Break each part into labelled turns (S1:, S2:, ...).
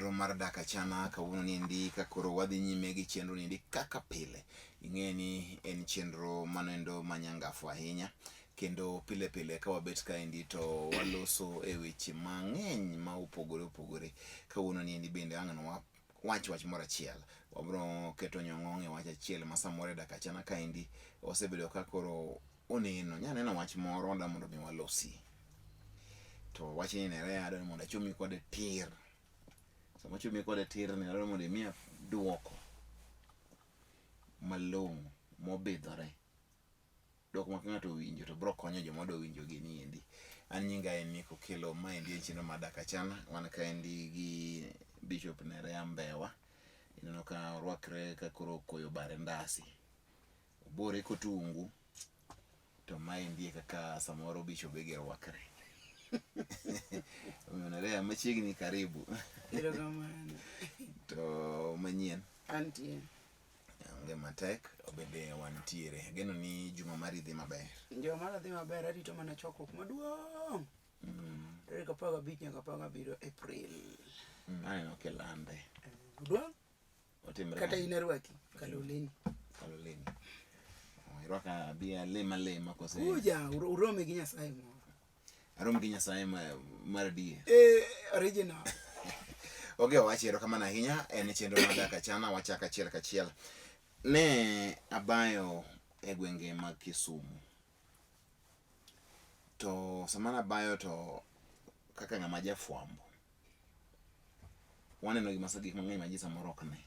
S1: chenro mar Dak Achana kawuono niendi ka koro wadhi nyime gi chenro niendi kaka pile. Ing'e ni en chenro manoendo manyangafu ahinya kendo pile pile ka wabet kaendi to waloso e weche mang'eny ma opogore opogore. Kawuono niendi bende ang' nwa wach wach moro achiel. Wabro keto nyong'ong' e wach achiel ma samoro e Dak Achana kaendi osebedo ka koro oneno. Nya neno wach moro wadwa mondo mi walosi. To wachni nere adwa ni mondo achomi kode tir. Sama achomi kode tir ni adwa mondo imiya duoko malong'o mobidhore. Duoko ma ka ng'ato owinjo to bro konyo joma odwa winjo gini endi. An nyinga en Nick Okello, maendi en chenro mar Dak Achana. Wan kaendi gi Bishop Nerea Mbewa. Ineno ka orwakre ka koro koyo bare ndasi. Obore kotungu to maendi e kaka samoro bishobe gi rwakre. Omiyo Nerea machiegni karibu.
S2: Erokamano.
S1: To manyien.
S2: Antie.
S1: Onge matek, bende wantiere. Ageno ni juma mari dhi maber.
S2: Juma mara dhi maber, arito mana chokruok maduong'. Tarik 15 nyaka 17 April.
S1: Aneno kilande.
S2: Oduong'?
S1: Otimre.
S2: Kata in arwaki, Kaloleni.
S1: Kaloleni. Oh, irwaka abi alem alema kose.
S2: Kuja urome gi Nyasaye moro.
S1: Arom gi Nyasaye mar adier.
S2: Eh, original.
S1: Oge owacho erokamano ahinya, en chenro mar Dak Achana, wachako achiel kachiel. Ne abayo e gwenge mag Kisumu. To sama nabayo to kaka ng'ama jafwambo, waneno gima gik mang'eny ma ji samoro ok ne.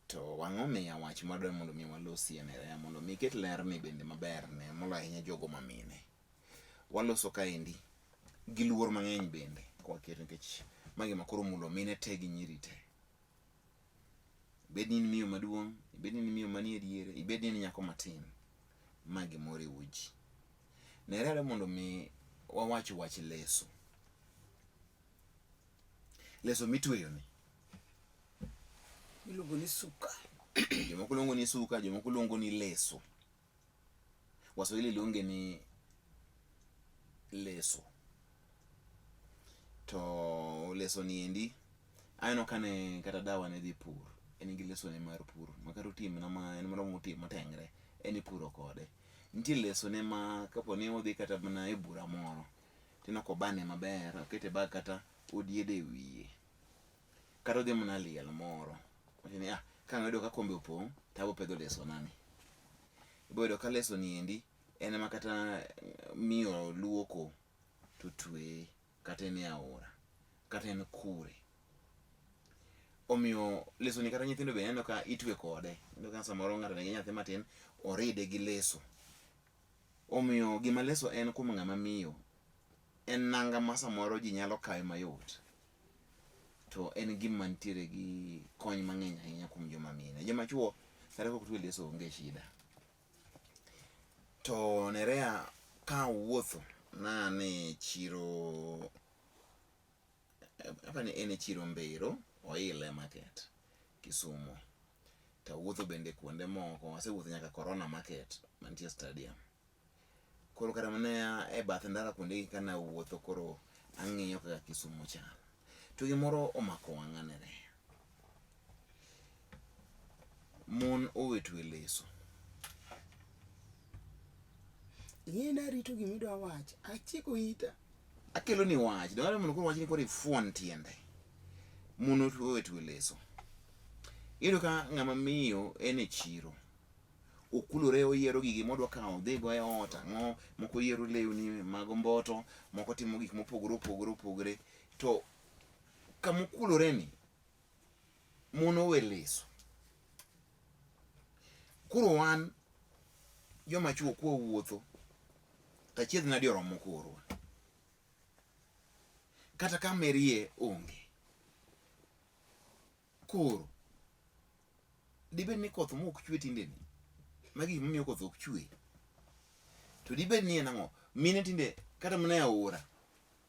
S1: To wang' omiya wach madwa mondo mi walosie ne mondo mi iket ler ni bende maber ne moloyo ahinya jogo ma mine. Waloso kaendi gi luor mang'eny bende kwaketo nikech ma gima koro omulo mine te gi nyiri te. Ibed ni in miyo maduong', ibed ni in miyo manie diere, ibed ni in nyako matin, ma gima oriwo ji. Nere are mondo mi wawach wach leso. Leso mitweyo ni.
S2: Iluongo ni suka.
S1: Jomoko luongo ni suka, jomoko luongo ni leso. Waswahili luonge ni leso. To leso ni endi aneno kane kata dawa ne dhi pur, en gi leso ne mar pur ma kata otimna ma en moro motim motengre en ipuro kode. Nitie leso ne ma kapo ni odhi kata mana e bura moro tineno kobane maber okete e bag kata odiede e wiye. Kata odhi mana liel moro wacho ni ah ka ang' ayudo ka kombe opong' to abo pedho leso na ni. Ibo yudo ka leso ni endi en ema kata miyo luoko to tweye kata en e aora kata en kure. Omiyo leso ni kata nyithindo be ineno ka itwe kode. Ineno ka samoro ng'ato nigi nyathi matin oride gi leso. Omiyo gima leso en kuom ng'ama miyo en nanga ma samoro ji nyalo kawe mayot. To en gima nitiere gi kony mang'eny ahinya kuom joma mine. Joma chuo kata kok twe leso onge shida. To Nerea ka awuotho nane chiro apani en e chiro Mbero Oile market Kisumu. To awuotho bende kuonde moko asewuotho nyaka Corona market mantie stadium. Koro kata mana e bath ndara kuonde gi kane awuotho koro ang'iyo kaka Kisumu chal. To gimoro omako wang'a Nerea. Mon owe twe leso.
S2: Ing'e ni arito gima idwa wacho. Achiko ita.
S1: Akelo ni wach. Dwaro mondo koro wachni koro ifuon tiende. Mon owe twe leso. Iyudo ka ng'ama miyo en e chiro. Okulore oyiero gigi modwa kawo odhigo e ot ang'o moko oyiero lewni mag omboto moko timo gik mopogore opogore opogore to kamokulore ni mon owe leso. Koro wan joma chuo kwa wuotho to achiedh nadi oromo korwa. Kata ka merie onge. Koro dibed ni koth mok chwe tinde ni magi gik mamiyo koth ok chwe. To dibed ni en ang'o? Mine tinde kata mana e aora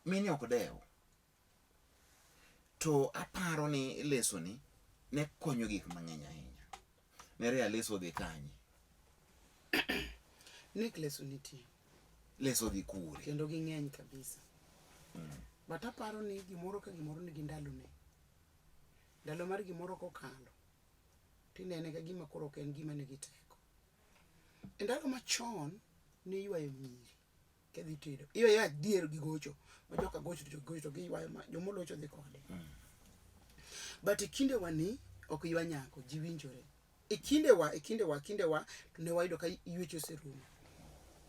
S1: mine ok dew. To aparo ni leso ni ne konyo gik mang'eny ahinya. Nerea leso odhi kanye?
S2: Nick leso nitie.
S1: Leso odhi kure?
S2: Kendo ging'eny kabisa. But aparo ni gimoro ka gimoro nigi ndalone. Ndalo mar gimoro kokalo, tinene ka gima koro ok en gima nigi teko. E ndalo machon, niywayo nyiri kidhi tedo. Iywayo adier gi gocho. Ma joka gocho to gocho to giywayo ma jomolocho dhi kode. But e kindewa ni ok ywa nyako, ji winjore. E kindewa, e kindewa, kindewa to ne wayudo ka ywecho oserumo.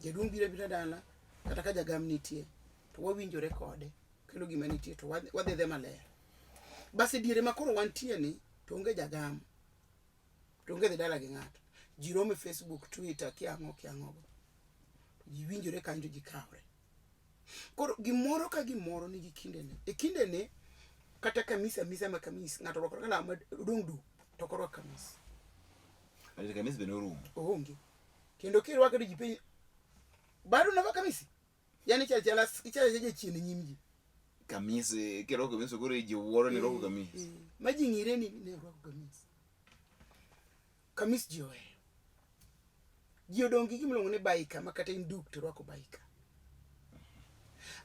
S2: Jaduong' biro abira dala kata ka jagam nitie to wawinjore kode kelo gima nitie to wadhi adhiya maler. Bas e diere ma koro wantie ni to onge jagam to onge dhi dala gi ng'ato. Ji romo e Facebook, Twitter, kia ang'o kia ang'o go. Ji winjore kanyo to ji kawre. Koro gimoro ka gimoro nigi kindene. E kindene kata kamis amisa ma kamis ng'ato orwako law ma odong' duk to ok orwak kamis.
S1: Adier kamis be norumo.
S2: Oonge. Kendo kirwake to ji penji bado unavaa kamisi? Yaani ichalo achala ichalo achala jachien e nyim ji.
S1: Kamis eh, kirwako kamis to koro ji wuoro ni irwako kamis.
S2: Eh, Ma ji ng'ire ni ne orwako kamis. Kamis ji oheyo. Ji odong' gi gima iluongo ni baika ma kata in duk to irwako baika.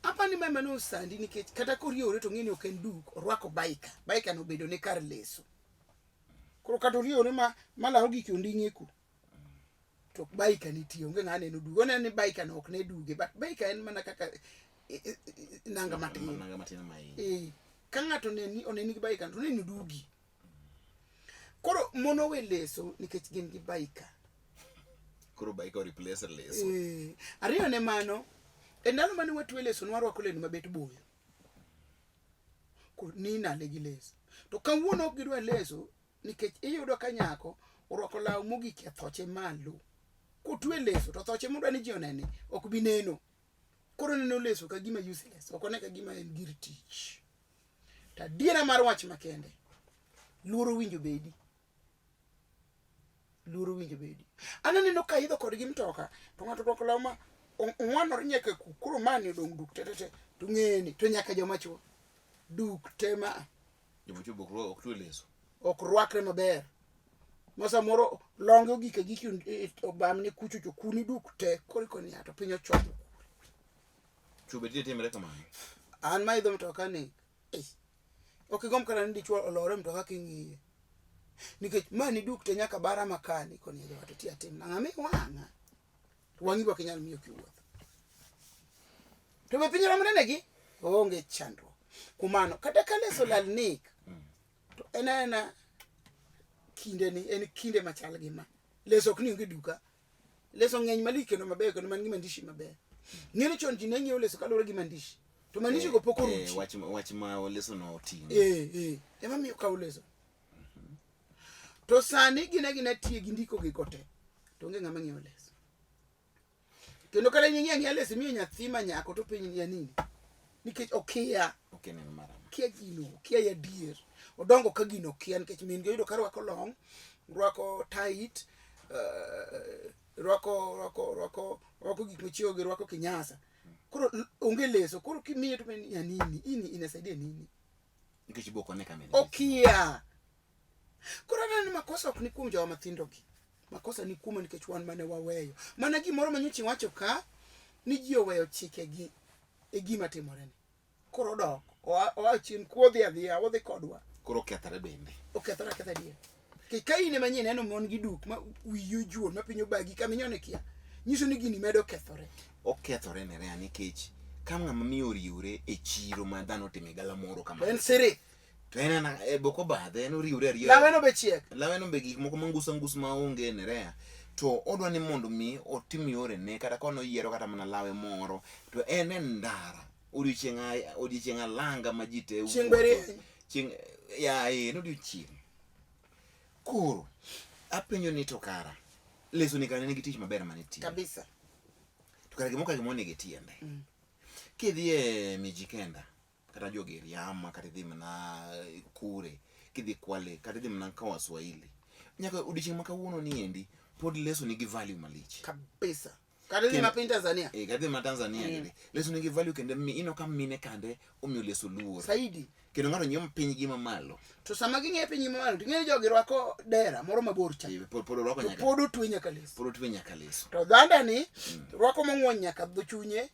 S2: Apa ni mama no osandi nikech kata koriewore to ng'e ni ok en duk, orwako baika. Baika no obedo ne kar leso. Koro kata oriewore ma malawo gike onding'e ku. To baika nitie, onge ng'a neno duge. Oneno ni baika no ok ne duge, but baika en mana kaka nanga matin.
S1: Nanga matin ma iye.
S2: Eh, ka ng'ato oneni oneni gi baika to oneni dugi. Koro mon owe leso nikech gin gi baika.
S1: Koro baika o replace leso.
S2: Eh, ariyo ne mano, e ndalo mane watwe leso nwarwako lewni mabet boyo. Koro ninale gi leso. To kawuono ok gidwa leso nikech iyudo ka nyako orwako law mogik e thoche malo. Kotwe leso to thoche modwa ni ji onene ok bi neno. Koro oneno leso ka gima useless, ok one ka gima en gir tich. To adiera mar wach makende, luoro winjo bedi. Luoro winjo bedi. An aneno ka idho kodgi mtoka to ng'ato orwako law ma ong'wanore nyaka ku koro mani odong' duk te te te to ng'eni to nyaka joma chuo duk te ma
S1: Joma chuo be ok twe leso.
S2: Ok rwakre maber. Ma samoro longe ogik agiki obamne kucho to kuni duk te koro ikoni ya to piny ochomo kure.
S1: Chuo be tinde timre kamano.
S2: An ma idho mtoka ni eh, ok igomb kata ni dichuo olor e mtoka king'iye. Nikech ma ni duk te nyaka bara makani koni ya to ti atim nang'a mi wang'a. Wang'i be ok inyal miyo kiwuotho. To be piny romre negi? Onge chandruok. Kuom mano, kata ka leso lal nik, to en aena kinde ni en kinde machal gi ma. Leso ok ni onge duka. Leso ng'eny malich kendo maber kendo man gi mandishi maber. Ng'eni chon ji ne ng'iewo leso kaluwore gi mandishi. To mandishi go pok oruchi.
S1: Eh, wach wach ma leso no oting'o.
S2: Eh, eh. Ema miyo kawo leso. To sani gin agina tie gi ndiko gigo te. To onge ng'ama ng'iewo leso. Kendo kata in ing'e ang'eya leso imiyo nyathi ma nyako to penji ni ya nini? Nikech okia.
S1: Okia ni en mar ang'o.
S2: Okia gino, okia ya adier. Odongo ka gino okia nikech min gi oyudo ka rwako long, rwako tight, rwako rwako rwako rwako gik michiewo gi rwako kinyasa. Koro onge leso, koro kimiye to penji ni ya nini? Ini inasaidia nini?
S1: Nikech be ok one ka min.
S2: Okia. Koro aneno ni makosa ok ni kuom jowa mathindo gi. Makosa ni kuoma nikech wan mane waweyo. Mana gimoro ma nyocha iwacho ka ni ji oweyo chikegi e gima timore ni. Koro odok, oa, oa chien kuodhi adhiya, odhi kodwa.
S1: Koro okethore bende.
S2: Okethore aketha adier. Nikech ka in ema ineno mon gi duk ma wiyi ojuol ma piny obagi kama inyone kia, nyiso ni gini medo kethore.
S1: Okethore nerea nikech ka ng'ama miyo oriwre e chiro ma dhano otime galamoro kama.
S2: En siri.
S1: To en ana e boko badhe en oriwre ariwa.
S2: Laweno be chiek.
S1: Laweno be gik moko mangusa ngus ma onge nerea. To odwa ni mondo mi otim yorene kata kono oyiero kata mana lawe moro to en e ndara odiochieng' odiochieng' alanga ma ji te
S2: Chieng' be rieny.
S1: Chieng' yaye en odiochieng'. Koro apenjo ni to kara leso ni kara nigi tich maber mane tiyo.
S2: Kabisa.
S1: To kara gimoro ka gimoro nigi tiende. Kidhi e Mijikenda kata jogi Riama kata idhi mana kure kidhi Kwale kata idhi mana ka Waswahili nyaka odiochieng' ma kawuono ni endi pod leso nigi value malich.
S2: Kabisa. Kata idhi ma piny Tanzania.
S1: Eh, kata idhi ma Tanzania mm. Leso nigi value kendo ineno ka mine kande omiyo leso luor.
S2: Saidi.
S1: Kendo ng'ato nyiewo piny gi mamalo.
S2: To sama ging'iyo piny gi mamalo, to ing'eyo ni jogi rwako dera moro mabor cha.
S1: Eh, pod pod orwako
S2: To
S1: nyaka
S2: pod otwe nyaka leso.
S1: pod otwe nyaka leso.
S2: To dhanda ni rwako mong'wony nyaka dho chunye.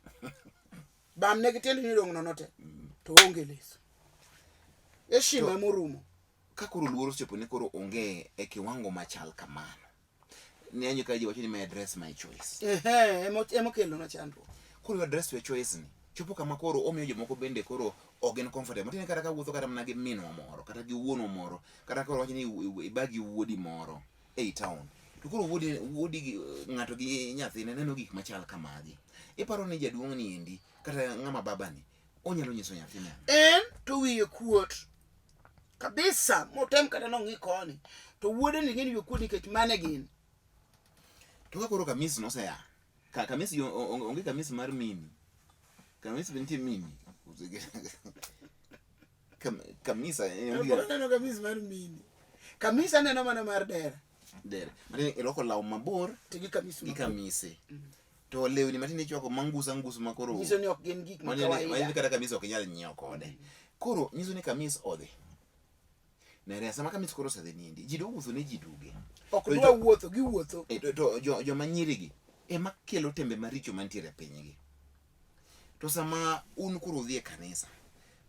S2: Bamne gi tiende ni odong' nono te. To onge leso. Heshima morumo.
S1: Ka koro luor osechopo ni koro onge e kiwango machal kamano. Ne anyo ka ji wacho ni my address my choice.
S2: Ehe, emo kelona chandruok.
S1: Koro your address your choice ni chopo kama koro omiyo jomoko bende koro ok gin comfortable. Matiende kata ka wuotho kata mana gi minwa moro, kata gi wuonwa moro, kata koro wacho ni ibagi wuodi moro ei town. To koro wuodi wuodi gi ng'ato gi nyathine neno gik machal kamagi. Iparo ni jaduong' ni endi kata ng'ama baba ni onyalo nyiso nyathine.
S2: En to wiye kuot kabisa motem kata nong'i koni to wuode ni ng'eni wiye kuot nikech mane gin.
S1: To ka koro kamis nosea ka kamis onge kamis mar mimi. Kamis be nitie mimi. Kamisa
S2: onge aneno kamis mar mimi. Kamis aneno mana mar dera.
S1: Dera. Matiende irwako law mabor
S2: to gi kamis
S1: gi kamise. To lewni matinde ichwako mangusa ngusu ma koro
S2: nyiso ni ok gin gik ma kawaida.
S1: Kata kamis ok inyal nyiewo kode. Koro nyiso ni kamis odhi. Nere sama kamis koro osedhi niendi, ji dwa wuotho ne ji duge.
S2: Ok dwa wuotho, giwuotho.
S1: To joma nyirigi ema kelo tembe maricho mantiere e pinygi. To sama un koro udhi e kanisa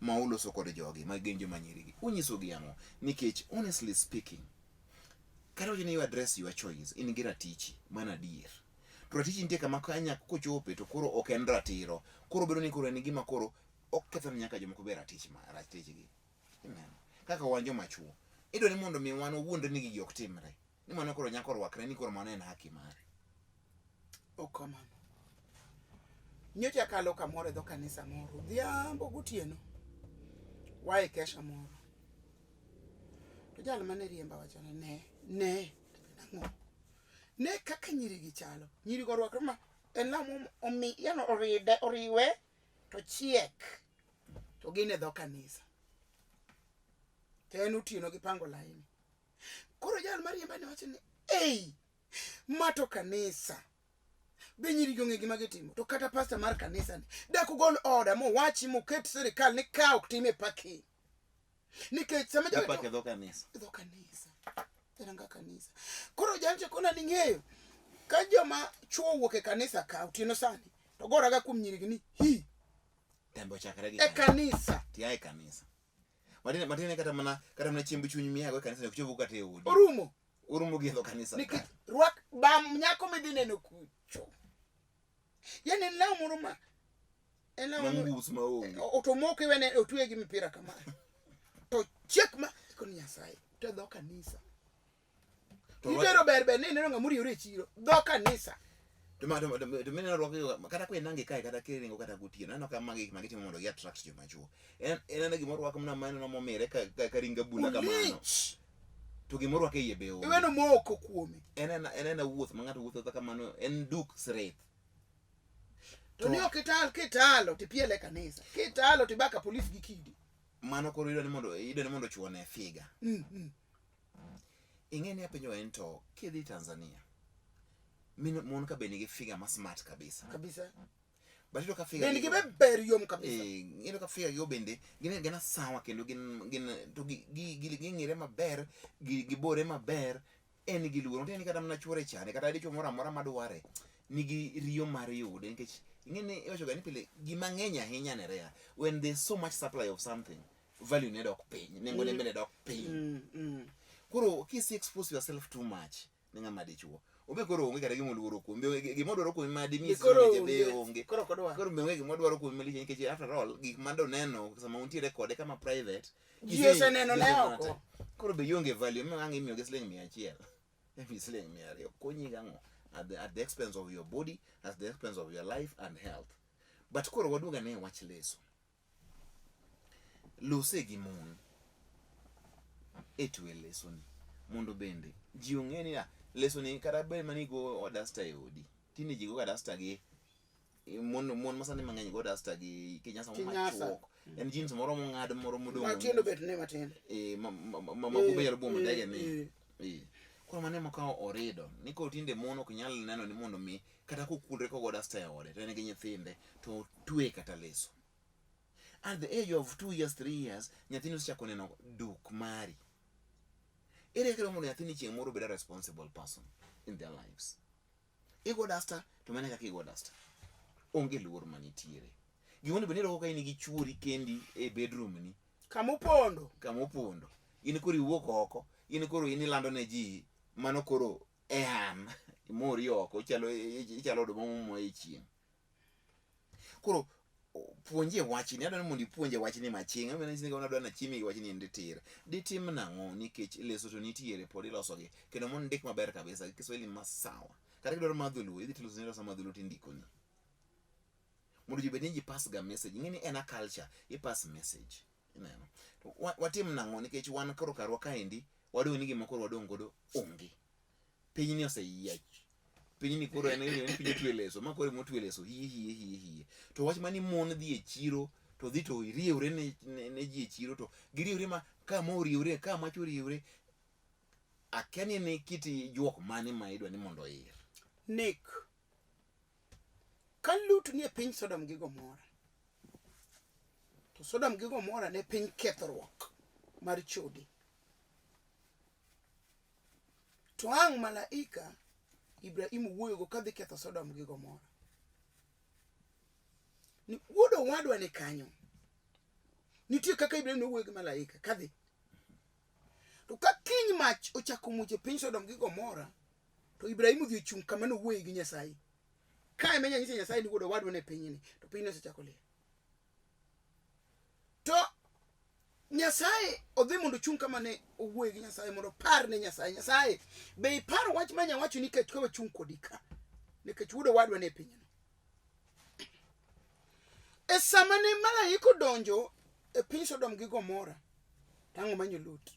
S1: ma uloso kod jogi ma gin joma nyirigi, unyisogi ang'o? Nikech honestly speaking, kata wacho ni you address your choice, in gi ratichi, mano adier. To ratichi nitie kama kanya kochope to koro ok en ratiro. Koro bedo ni koro en gima koro oketho nyaka jomoko be ratich ma ratichgi. Ineno? Kaka wan joma chuo, idwa ni mondo mi wan wawuondre ni gigi ok timre. Ni mano koro nyako orwakre ni koro mano en haki mare.
S2: Ok kamano. Nyocha akalo kamoro e dho kanisa moro odhiambo gotieno. Waa e kesha moro. To jal mane riemba wachona ne ne nang'o? Ne kaka nyiri gi chalo. Nyiri go orwakre ma en law omi yani oride oriwe to chiek to gin e dho kanisa. To en otieno gipango laini. Koro jal mariemba ni wacho ni ei ma to kanisa be nyiri gi ong'e gima gitimo to kata pastor mar kanisa ni dak ogol order mowachi moket sirikal ni ka ok time parking nikech sama
S1: jogi e dho kanisa
S2: dho kanisa eranga kanisa koro jalcha kona ni ng'eyo ka joma chuo owuok e kanisa ka otieno sani to goraga kuom nyirigi ni hi
S1: tembe ochakre gi
S2: e kanisa
S1: tia e kanisa matine matine kata mana chiemb chuny miago e kanisa ok chopo kata e odi
S2: orumo
S1: orumo gi e dho kanisa
S2: nikech rwak bam nyako midhi neno kucho yani en law moro ma en law moro
S1: mangus maonge
S2: to moko iwene otweye gi mipira kama to chiek ma koni Nyasaye to e dho kanisa
S1: To rwak-
S2: itero ber ber ni ineno ng'ama oriewre e chiro dho kanisa
S1: to ma to to mineno rwako kata kwa nange kae kata kiringo kata gotieno aneno ka magi gik ma gitimo mondo gi attract joma chuo en en ana gima orwako mana maneno momire ka ringa bula kamano
S2: Olich
S1: to gima orwako e iye be onge
S2: iweno moko kuome
S1: en en wuoth ma ng'ato wuotho kamano en duk straight
S2: to ni ok ital kitalo tipiele e kanisa kitalo tibaka polis gi kidi
S1: mano koro iyudo ni mondo chuo ne figa Ing'e ni apenjo en to kidhi Tanzania min mon ka be nigi figa ma smart kabisa
S2: kabisa
S1: but iyudo ka figa
S2: dendgi be ber yom kabisa
S1: eh, iyudo ka figa gigo bende gin gina sawa kendo gin to ging'ire maber gibore maber en gi luoro nitie ni kata mana chuore chande kata dichuo moro amora madware nigi riyo mar yude nikech ing'e ni iwacho ga ni pile gima ng'eny ahinya ne rare when there's so much supply of something value ne dok piny nengo ne bende dok piny koro kisi expose yourself too much ne ng'ama dichuo obe koro onge kata gima oluoro kuomi be gima odwaro kuomi ma dimi
S2: Koro
S1: be
S2: onge.
S1: onge
S2: Koro ok odwar.
S1: koro be onge gima odwaro kuomi malich nikech after all gik madoneno sama untiere kode kama private
S2: Ji oseneno
S1: ji
S2: ne
S1: oseneno
S2: oko.
S1: te. Koro be ionge value mi ang' imiyogi siling 100 emi siling 200 konyi gang'o at the expense of your body, at the expense of your life and health. But koro waduog ane e wach leso. Lose gi mon e twe lesoni mondo bende ji ong'e ni lesoni kata bed mana ni igo dasta e odi tinde ji goga dasta gi mon masani mang'eny go dasta gi kinyasa moro
S2: Kinyasa.
S1: machuok en jeans moro mong'ad moro modong'
S2: Matindo bet ne matin.
S1: Ma kumbe nyalo buomo ndege ni Koro mano ema ka orido ni koro tinde mon ok nyal neno ni mondo mi kata kokulre kogo dasta e ode to en gi nyithinde to twe kata leso at the age of 2 years 3 years nyathini osechako neno duk mari. Ere kaka mondo nyathini chieng' moro obed a responsible person in their lives? Igo dasta to mana kaka igo dasta onge luor manitiere. Gima onego bed ni irwako ka in gi chuori kendi e bedroom ni.
S2: Kama opondo.
S1: Kama opondo. In koro iwuok oko, in koro in ilando ne ji, mano koro e an. Imori oko, ichalo ichalo oduma momo e chieng'. Koro puonjie wachni, adwaro ni mondo ipuonje wachni maching'. Adwaro ni adwaro ni achimi gi wachni endi tir. Ditim nang'o nikech leso to nitiere pod ilosogi kendo mondo ndik maber kabisa gi Kiswahili masawa. Kata kidwaro mar dholuo, idhi tiloso ni iloso mar dholuo tindikoni. Mondo ji obed ni ji pass ga message. Ing'e ni en a culture, i pass message. Ineno. To watim nang'o nikech wan koro karwa kaendi wadong' ni gima koro wadong' godo onge. Pinyni oseyiech. Pinyni koro en en piny otwe leso, ma koro ema otwe leso hie hie hie hie. To wach mani mon dhi e chiro to dhi to riewre ne, ne, ne ji e chiro to giriewre ma ka ma oriewre ka macha oriewre akia ni en kit juok mane ma idwa ni mondo oir.
S2: Nek. Ka Lut nie piny Sodom gi Gomora, to Sodom gi Gomora ne piny kethruok mar chode. To ang' malaika Ibrahim wuoyogo kadhi ketho Sodom gi Gomora. Ni wuod owadwa ni kanyo. Nitie kaka Ibrahim nowuoyo gi malaika kadhi. To ka kiny mach ochako much e piny Sodom gi Gomora, to Ibrahim odhi ochung' kama nowuoye gi Nyasaye. Ka ema inyalo nyiso Nyasaye ni wuod owadwa ne pinyni, to pinyni osechako liel. To Nyasaye odhi mondo ochung' kama ne owuoye gi Nyasaye mondo opar ne Nyasaye. Nyasaye, be iparo wach ma nyawacho nikech ka wachung' kodi ka? Nikech wuod owadwa ne pinyni. E sama ne malaika odonjo e piny Sodom gi Gomora, to ang'o manyo Lut?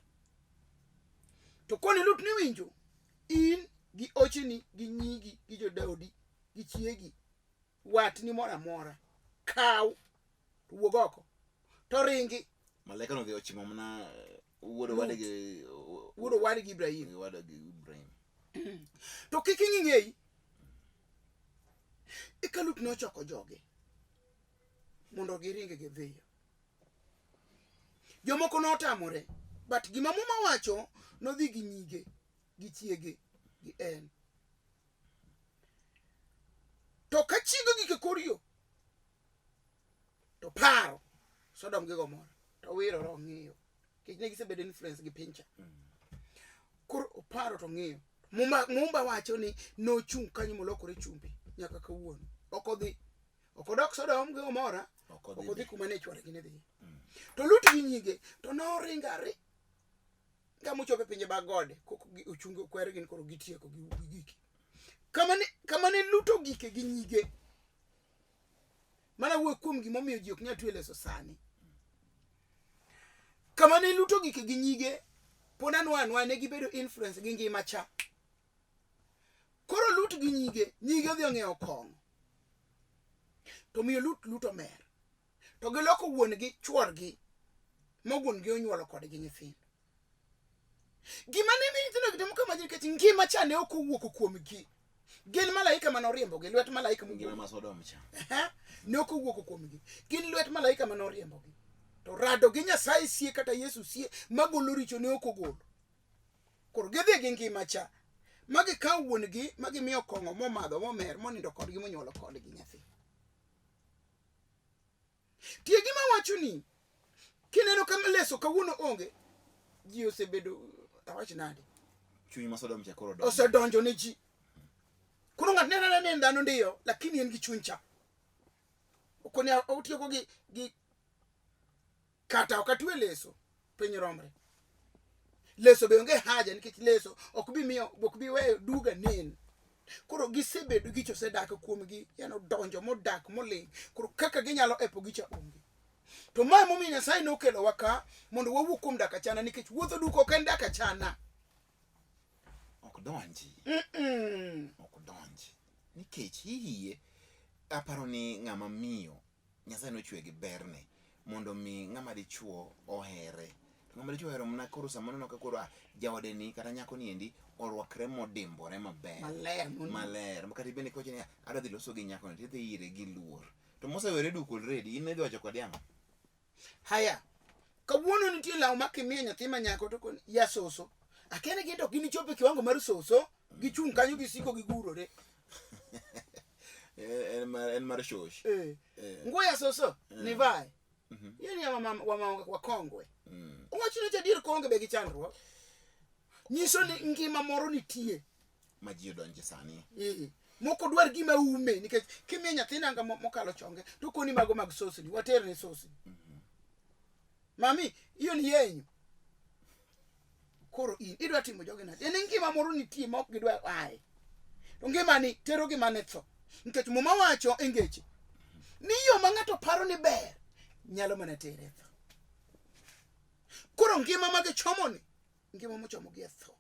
S2: To koni Lut ni winjo, in gi ocheni gi nyigi gi jodaudi gi chiegi watni moro amora kaw to wuog oko to ringi.
S1: Malaika no dhi ochimo mana wuod owadgi
S2: wuod owadgi Ibrahim.
S1: Owadgi Ibrahim.
S2: To kik ing'i ng'eyi. Eka Lut nochoko joge mondo giring gidhiyo. Jomoko notamore, but gima Muma wacho nodhi gi nyige, gi chiege, gi en. To ka chiege ogik e kor yo, to paro Sodom gi Gomora, to wirore ong'iyo. Nikech ne gisebedo influence gi piny cha. Koro oparo to ong'iyo. Muma, Mumba wacho ni nochung' kanyo molokore chumbi nyaka kawuono. Ok odhi. Ok odok Sodom gi Gomora,
S1: Ok odhi
S2: ok odhi
S1: be.
S2: kuma ne chwore gi ne dhiye. To Lut gi nyige to noringo aringa mochopo e pinje mag gode koko gi ochungo kwere gin koro gitieko gi gi giki. Kama ne kama ne Lut ogike gi nyige. Mana wuoyo kuom gimomiyo ji ok nyal twe leso sani. Kama ne Lut ogike gi nyige pod anwa anwa ne gibedo influence gi ngima cha. Koro Lut gi nyige, nyige odhi ong'iewo kong'o. To miyo Lut Lut omer. To giloko wuon-gi chworgi ma wuon-gi onyuolo kodgi nyithindo. Gima ne miyo nyithindo gitimo kama nikech ngima cha ne ok owuok kuomgi. Gin malaika mane oriembogi, lwet malaika
S1: Ngima ma Sodom cha.
S2: Ehe, ne ok owuok kuomgi. Gin lwet malaika mane oriembogi. To rado gi Nyasaye sie kata Yesu sie magolo richo ne ok ogolo. Koro gidhi gi ngima cha ma gikawo wuon-gi ma gimiyo kong'o momadho momer monindo kodgi monyuolo kodgi nyathi. Tie gima wacho ni kineno ka leso kawuono onge ji osebedo awach nade
S1: Chuny ma Sodom cha koro donjo.
S2: osedonjo ne ji. Koro ng'at nenore ni en dhano ndiyo lakini en gi chuny cha. Okoni otieko gi gi kata ok atwe leso piny romre. Leso be onge haja nikech leso ok bi miyo ok bi weyo duga nen. Koro gisebedo gicha osedak kuomgi yani odonjo modak moling'. Koro kaka ginyalo epo gicha onge. To ma emomiyo Nyasaye nokelowa ka mondo wawuo kuom dak achana nikech wuotho duka ok en dak achana.
S1: Ok donji. Ok donji. Nikech hihie aparo ni ng'ama miyo Nyasaye nochwe gi berne mondo mi ng'ama dichuo ohere. To ng'ama dichuo ohero mana koro sama oneno ka koro ah, jaode ni kata nyako ni endi orwakre modimbore maber.
S2: Maler mondo.
S1: Maler. Kata ibende kiwacho ni adwa dhi loso gi nyako ni tidhi ire gi luor. To mosewere duk already in idhi wacho kode ang'o?
S2: Haya. Kawuono nitie law ma kimiyo nyathi ma nyako to koni ya soso. Akia ni gin to ginichop e kiwango mar soso, gichung' kanyo gisiko gigurore.
S1: Eh, en mar en mar shosh.
S2: Eh.
S1: Eh.
S2: Nguo ya soso nivae. Hiyo ni ya wamama wamama wakongwe. Owacho ni adier konge be gi chandruok. Nyiso ni ngima moro nitie.
S1: Ma ji odonje sani.
S2: Eh. Moko dwar gima ume nikech kimiyo nyathi nanga mokalo chonge to koni mago mag sosni waterne sosni. Mami, hiyo ni yenyu. Koro in idwa timo jogi nade? En ngima moro nitie ma ok gidwa aye. To ngimani tero gi mane tho. Nikech Muma wacho e ngeche ni yo ma ng'ato paro ni ber nyalo mana tere e tho. Koro ngima ma gichomoni, ngima mochomo gi e tho.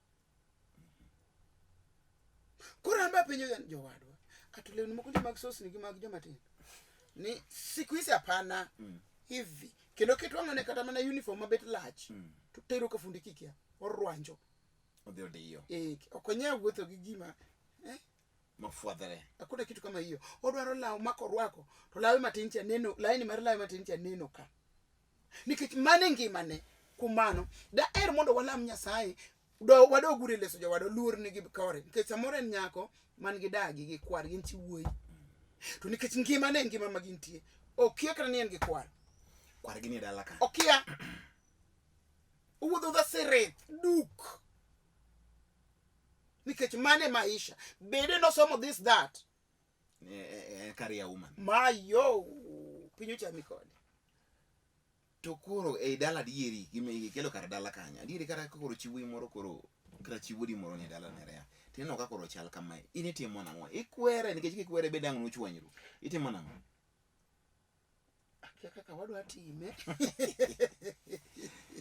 S2: Koro an be apenjo ga jowadwa, ato lewni moko ni mag sosni gi mag joma tindo. Ni siku hizi hapana hivi. Kendo kitwang'one kata mana uniform mabet lach to tero ka fundi kikia orwanjo.
S1: Odhi odiyo.
S2: Eh, ok onyal wuotho gi gima eh,
S1: Mafwadhore.
S2: hakuna kitu kama hiyo. Odwaro law ma korwako to lawe matin cha neno, laini mar lawe matin cha neno ka. Nikech mano e ngimane. Kuom mano, daher mondo walam Nyasaye, wadog uru e leso jowadwa, luor nigi kore. Nikech samoro en nyako man gi dagi gi kwar, gin chi wuoyi. To nikech ngimane e ngima ma gintie, okia kata ni en gi kwar.
S1: Kwargi ni e dala ka.
S2: Okia. Owuotho dha sirith, duk. Nikech mano e maisha. Bende nosomo this that.
S1: En career woman.
S2: Mayo, piny ochami kode.
S1: To koro ei dala adieri gima ikelo kar dala kanyo. Adieri kata ka koro chi wuoyi moro koro kata chi wuodi moro ni e dala Nerea. Tineno ka koro chal kamae. In itimo nang'o? Ikwere nikech kikwere bende ang' nuchwanyru. Itimo nang'o?
S2: Akia kaka wadwa time.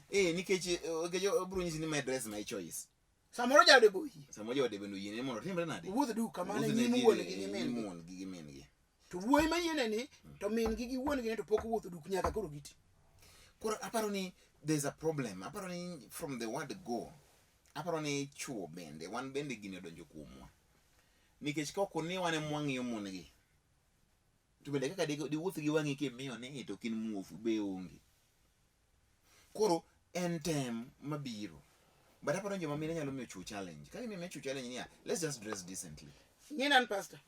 S1: Eh nikech nikech obiro nyisi ni my dress my choice.
S2: Samoro jaode be oyie.
S1: Samoro jaode bende oyiene mondo otimre nade?
S2: Owuoth duk kamano
S1: Owuoth ne
S2: nyim
S1: ji-
S2: wuon gi gi min
S1: nyim
S2: gi.
S1: wuon gi gi min gi.
S2: To wuoyi mayiene ni to min gi gi wuon gi ni to pok owuotho duk nyaka koro giti.
S1: Koro aparo ni there's a problem. Aparo ni from the word go. Aparo ni chuo bende wan bende gini odonjo kuomwa. Nikech ka ok ni wan ema wang'iyo mon gi. To bende kaka diwuoth gi wang'i kimiyo ni to ok in muofu be onge. Koro en tem mabiro. But aparo ni joma mine nyalo miyo chuo challenge. Ka gimiyo chuo challenge niya, let's just dress decently.
S2: Ing'e ni an pastor.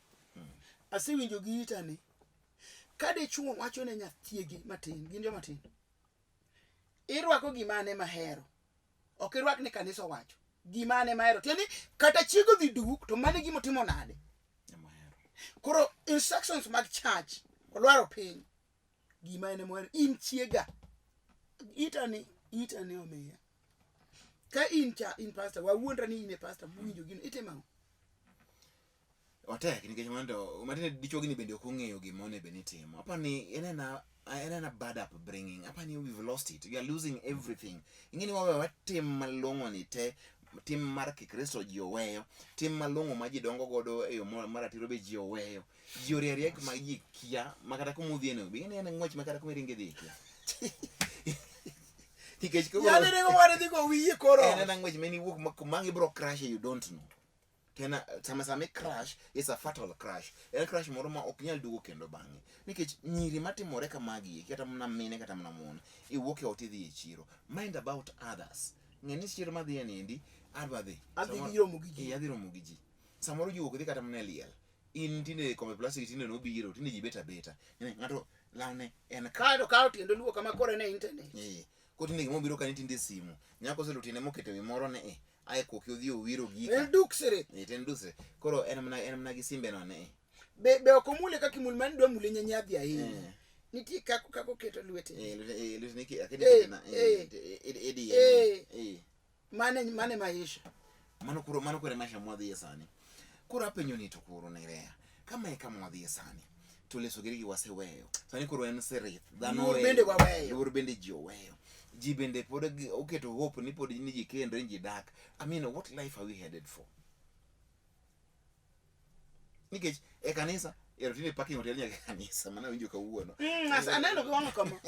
S2: Asewinjo gi ita ni ka dichuo wacho ne nyathiegi matin, gin joma tindo. Irwako gima an ema ahero. Ok irwak ni kanisa owacho. Gima an ema ahero. Tiende ni kata chiego dhi duk to mano e gima otimo nade.
S1: Ema ahero.
S2: Koro instructions mag church olwaro piny. Gima en ema ohero. In chiega. Ita ni omiya. Ka in cha in pastor, wawuondra ni in e pastor mowinjo gino, itimo ang'o?
S1: Otek nikech mano to matiende dichuo gini bende ok ong'eyo gima onego bed ni itimo. Aparo ni en ena bad upbringing. Aparo ni we've lost it. We are losing everything. Ing'e ni waweyo watim malong'o ni te, tim mar Kikristo ji oweyo, tim malong'o ma ji dongo godo e yo maratiro be ji oweyo. Ji orie ariya ma ji kia ma kata kuma udhiye no, be ing'e ni en ng'wech ma kata kuma iringe idhi ikia. Nikech koro
S2: Yani ringo mare dhi go wiye koro.
S1: En ena ng'wech ma in iwuok ma kuma ang' ibiro crash you don't know. Tena sama sama i crash it's a fatal crash. En crash moro ma ok nyal duogo kendo bang'e. Nikech nyiri matimore kamagi kata mana mine kata mana mon, iwuok e ot idhi e chiro. Mind about others. Ng'e ni chiro madhiye ni endi adwa dhi.
S2: Adhi gi romo gi ji.
S1: Eh, adhi romo gi ji. Samoro ji wuok dhi kata mana e liel. In tinde kombe plastic tinde nobiro, tinde ji bet abeta. Ng'ato lawne en ka.
S2: Kaeto kawo tiende oluwo kama koro en e internet.
S1: Eh. Koro tinde gima obiro ka ni tinde simu. Nyako oseluwo tiende moketo gimoro ne e. Ae koki odhi owiro gika.
S2: En duk sere.
S1: Eh, to en duk sere. Koro en mana gi simbe no ne.
S2: Be ok omule kaka imule, mano dwa mule nyanyadhi ahinya.
S1: Eh.
S2: Nitie kaka oketo lwete.
S1: Eh, lwete ni akedi
S2: Eh,
S1: na,
S2: eh.
S1: eh,
S2: Eh.
S1: eh.
S2: Mane maisha.
S1: Mano koro e maisha mwadhiye sani. Koro apenjo ni to koro Nerea, kama e kama wadhiye sani, to leso giri gi waseweyo. Sani koro en sirith. Dhano
S2: Luor
S1: oweyo.
S2: bende waweyo.
S1: Luor bende ji oweyo. Ji bende pod oketo hope ni pod ni ji kendre, ni ji dak. I mean, what life are we headed for? Nikech e kanisa, ero tinde parking hotel nyaka e kanisa, mano awinjo kawuono.
S2: Aneno gi wang'a kama.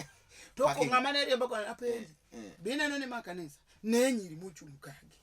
S2: To
S1: Parking.
S2: ng'ama ne riembo koni apenji.
S1: Eh.
S2: Be ineno ni ma kanisa? Ne nyiri mochung' kagi.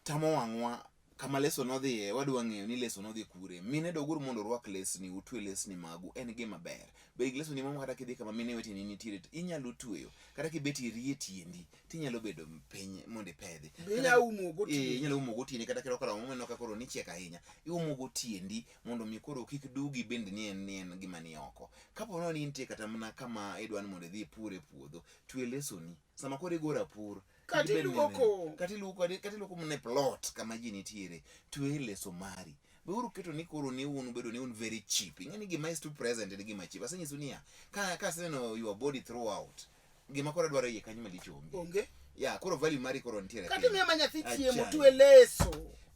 S1: Tamo wang'wa Kama leso nodhiye, wadwa ng'eyo ni leso nodhi kure. Mine doguru mondo urwak lesni, utwe lesni magu, en gima ber. Bed gi lesoni moro kata kidhi kama mine weteni nitiere to inyalo tweyo. Kata kibet irie tiendi, tinyalo bedo piny mondo ipedhi.
S2: Be inyalo umo go tiendi.
S1: Eh, inyalo umo go tiendi kata kirwako law mineno ka koro nichiek ahinya. Iumo go tiendi mondo mi koro kik dugi bende ni en ni en gima ni oko. Kapo ni intie kata mana kama idwa ni mondo idhi ipur e puodho, twe lesoni. Sama koro igo rapur,
S2: Kata iluoko.
S1: Kata iluoko, kata iluoko mana e plot kama ji nitiere, twe leso mari. Beuru keto ni koro ni un bedo ni un very cheap. Ing'e ni gima is too present en gima cheap. Asenyisu niya, ka aseneno your body throughout, gima koro adwaro iye kanyo malich onge.
S2: Onge.
S1: Ya, koro value mari koro nitiere.
S2: Kata
S1: piny.
S2: imiyo ma nyathi chiemo,
S1: Achaye.
S2: twe leso.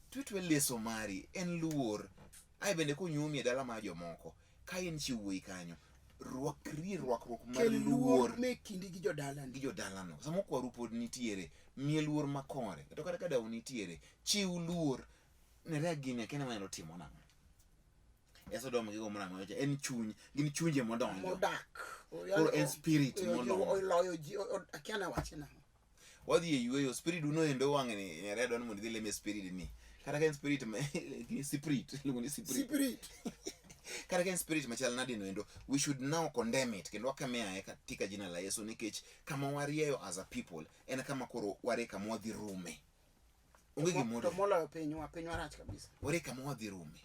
S1: Twe twe leso mari en luor. Ae bende konyuomi e dala mar jomoko, ka in chi wuoyi kanyo, rwakri rwakruok mar
S2: Kel luor
S1: luor
S2: me kindi gi jodalani.
S1: gi jodalano. Sama okwaru pod nitiere, miye luor makore. Kata kata ka dau nitiere, chiw luor. Nere gini akia ni wanyalo timo nang'o. E Sodom gi Gomora mawacho en chuny, gin chunje modonjo.
S2: Modak.
S1: Koro en spirit molonjo.
S2: Oloyo ji, akia nawache nang'o.
S1: Wadhi e yueyo, spirit uno endo wang'ni nyare dwani mondo idhi leme spirit ni. Kata ka en spirit ma spirit, iluongo ni spirit.
S2: Spirit.
S1: Kata ka en spirit machal nade no endo, we should now condemn it kendo wakeme aye katika jina la Yesu nikech kama warieyo as a people en kama koro warie kama wadhi rume. Onge gimoro.
S2: To moloyo pinywa, pinywa rach kabisa.
S1: Warie kama wadhi rume.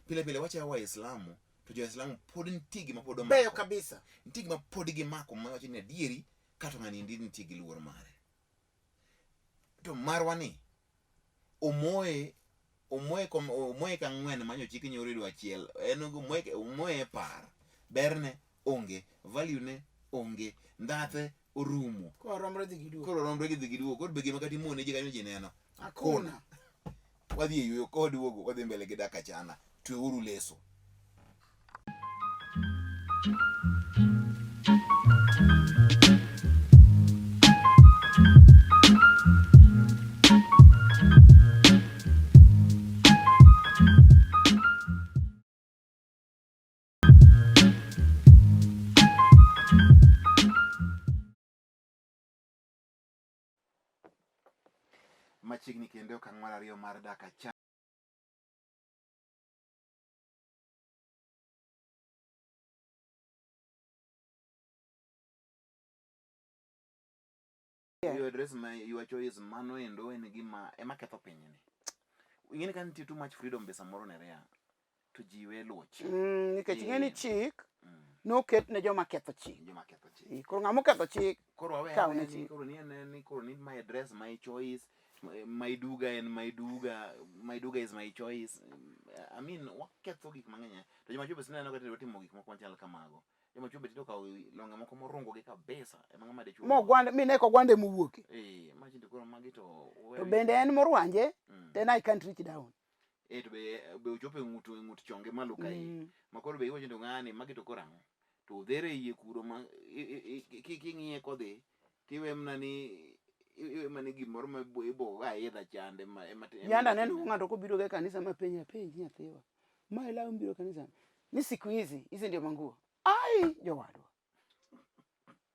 S1: Pile pile wachayo Waislamu to jo-Islamu pod nitie gima pod
S2: Beyo
S1: omako.
S2: kabisa.
S1: Nitie gima pod gimako mawacho ni adieri kato ng'ani endi nitie gi luor mare. To marwa ni omoye omoye kom, omoye ka ng'wen manyo chik nyoro idwa achiel en omoye omoye e par berne onge value ne onge ndhathe orumo
S2: Koro romre dhi gi duogo.
S1: koro romre gi dhi gi duogo koro be gima kata imone ji kanyo ji neno
S2: Hakuna.
S1: Wadhi e yueyo koduogo wadhi mbele gi dak achana tweuru leso. Machiegni kendo e okang' mar ariyo mar dak achana. Your address my your choice mano endo en gima ema ketho pinyni. Ing'eni ka nitie too much freedom be samoro ne rea to ji we luwo chik.
S2: Nikech ing'e ni chik noket ne joma ketho chik.
S1: Joma ketho chik.
S2: Koro ng'ama oketho chik
S1: Koro wawe
S2: kaw ne
S1: aweya ni
S2: chik.
S1: koro ni en ni koro ni my address my choice my duga en my duga my duga is my choice. I mean waketho gik mang'eny to joma chwo be sineno ka tinde timo gik moko machal kamago. Joma chwo be tinde okawo longe moko morungo gi kabisa ema ng'ama dichuo.
S2: Mogwande mine ko gwande mowuoke.
S1: Eh, imagine to koro magi to
S2: To bende en morwanje then I can't reach down.
S1: Eh, to be be ochopo e ng'ut e ng'ut chonge malo kae. Ma koro be iwacho to ng'ani magi to koro ang'o? To odhere e iye kuro ma king'iye kodhi tiwe mana ni iwe mana ni gimoro ma ibo ga aidha chande ma ema
S2: Yanda aneno ng'ato kobiro ga e kanisa ma penjo apenji nyathiwa. Ma ilawo mbiro kanisa. Ni siku hizi hizi ndio manguo. Ai jowadwa.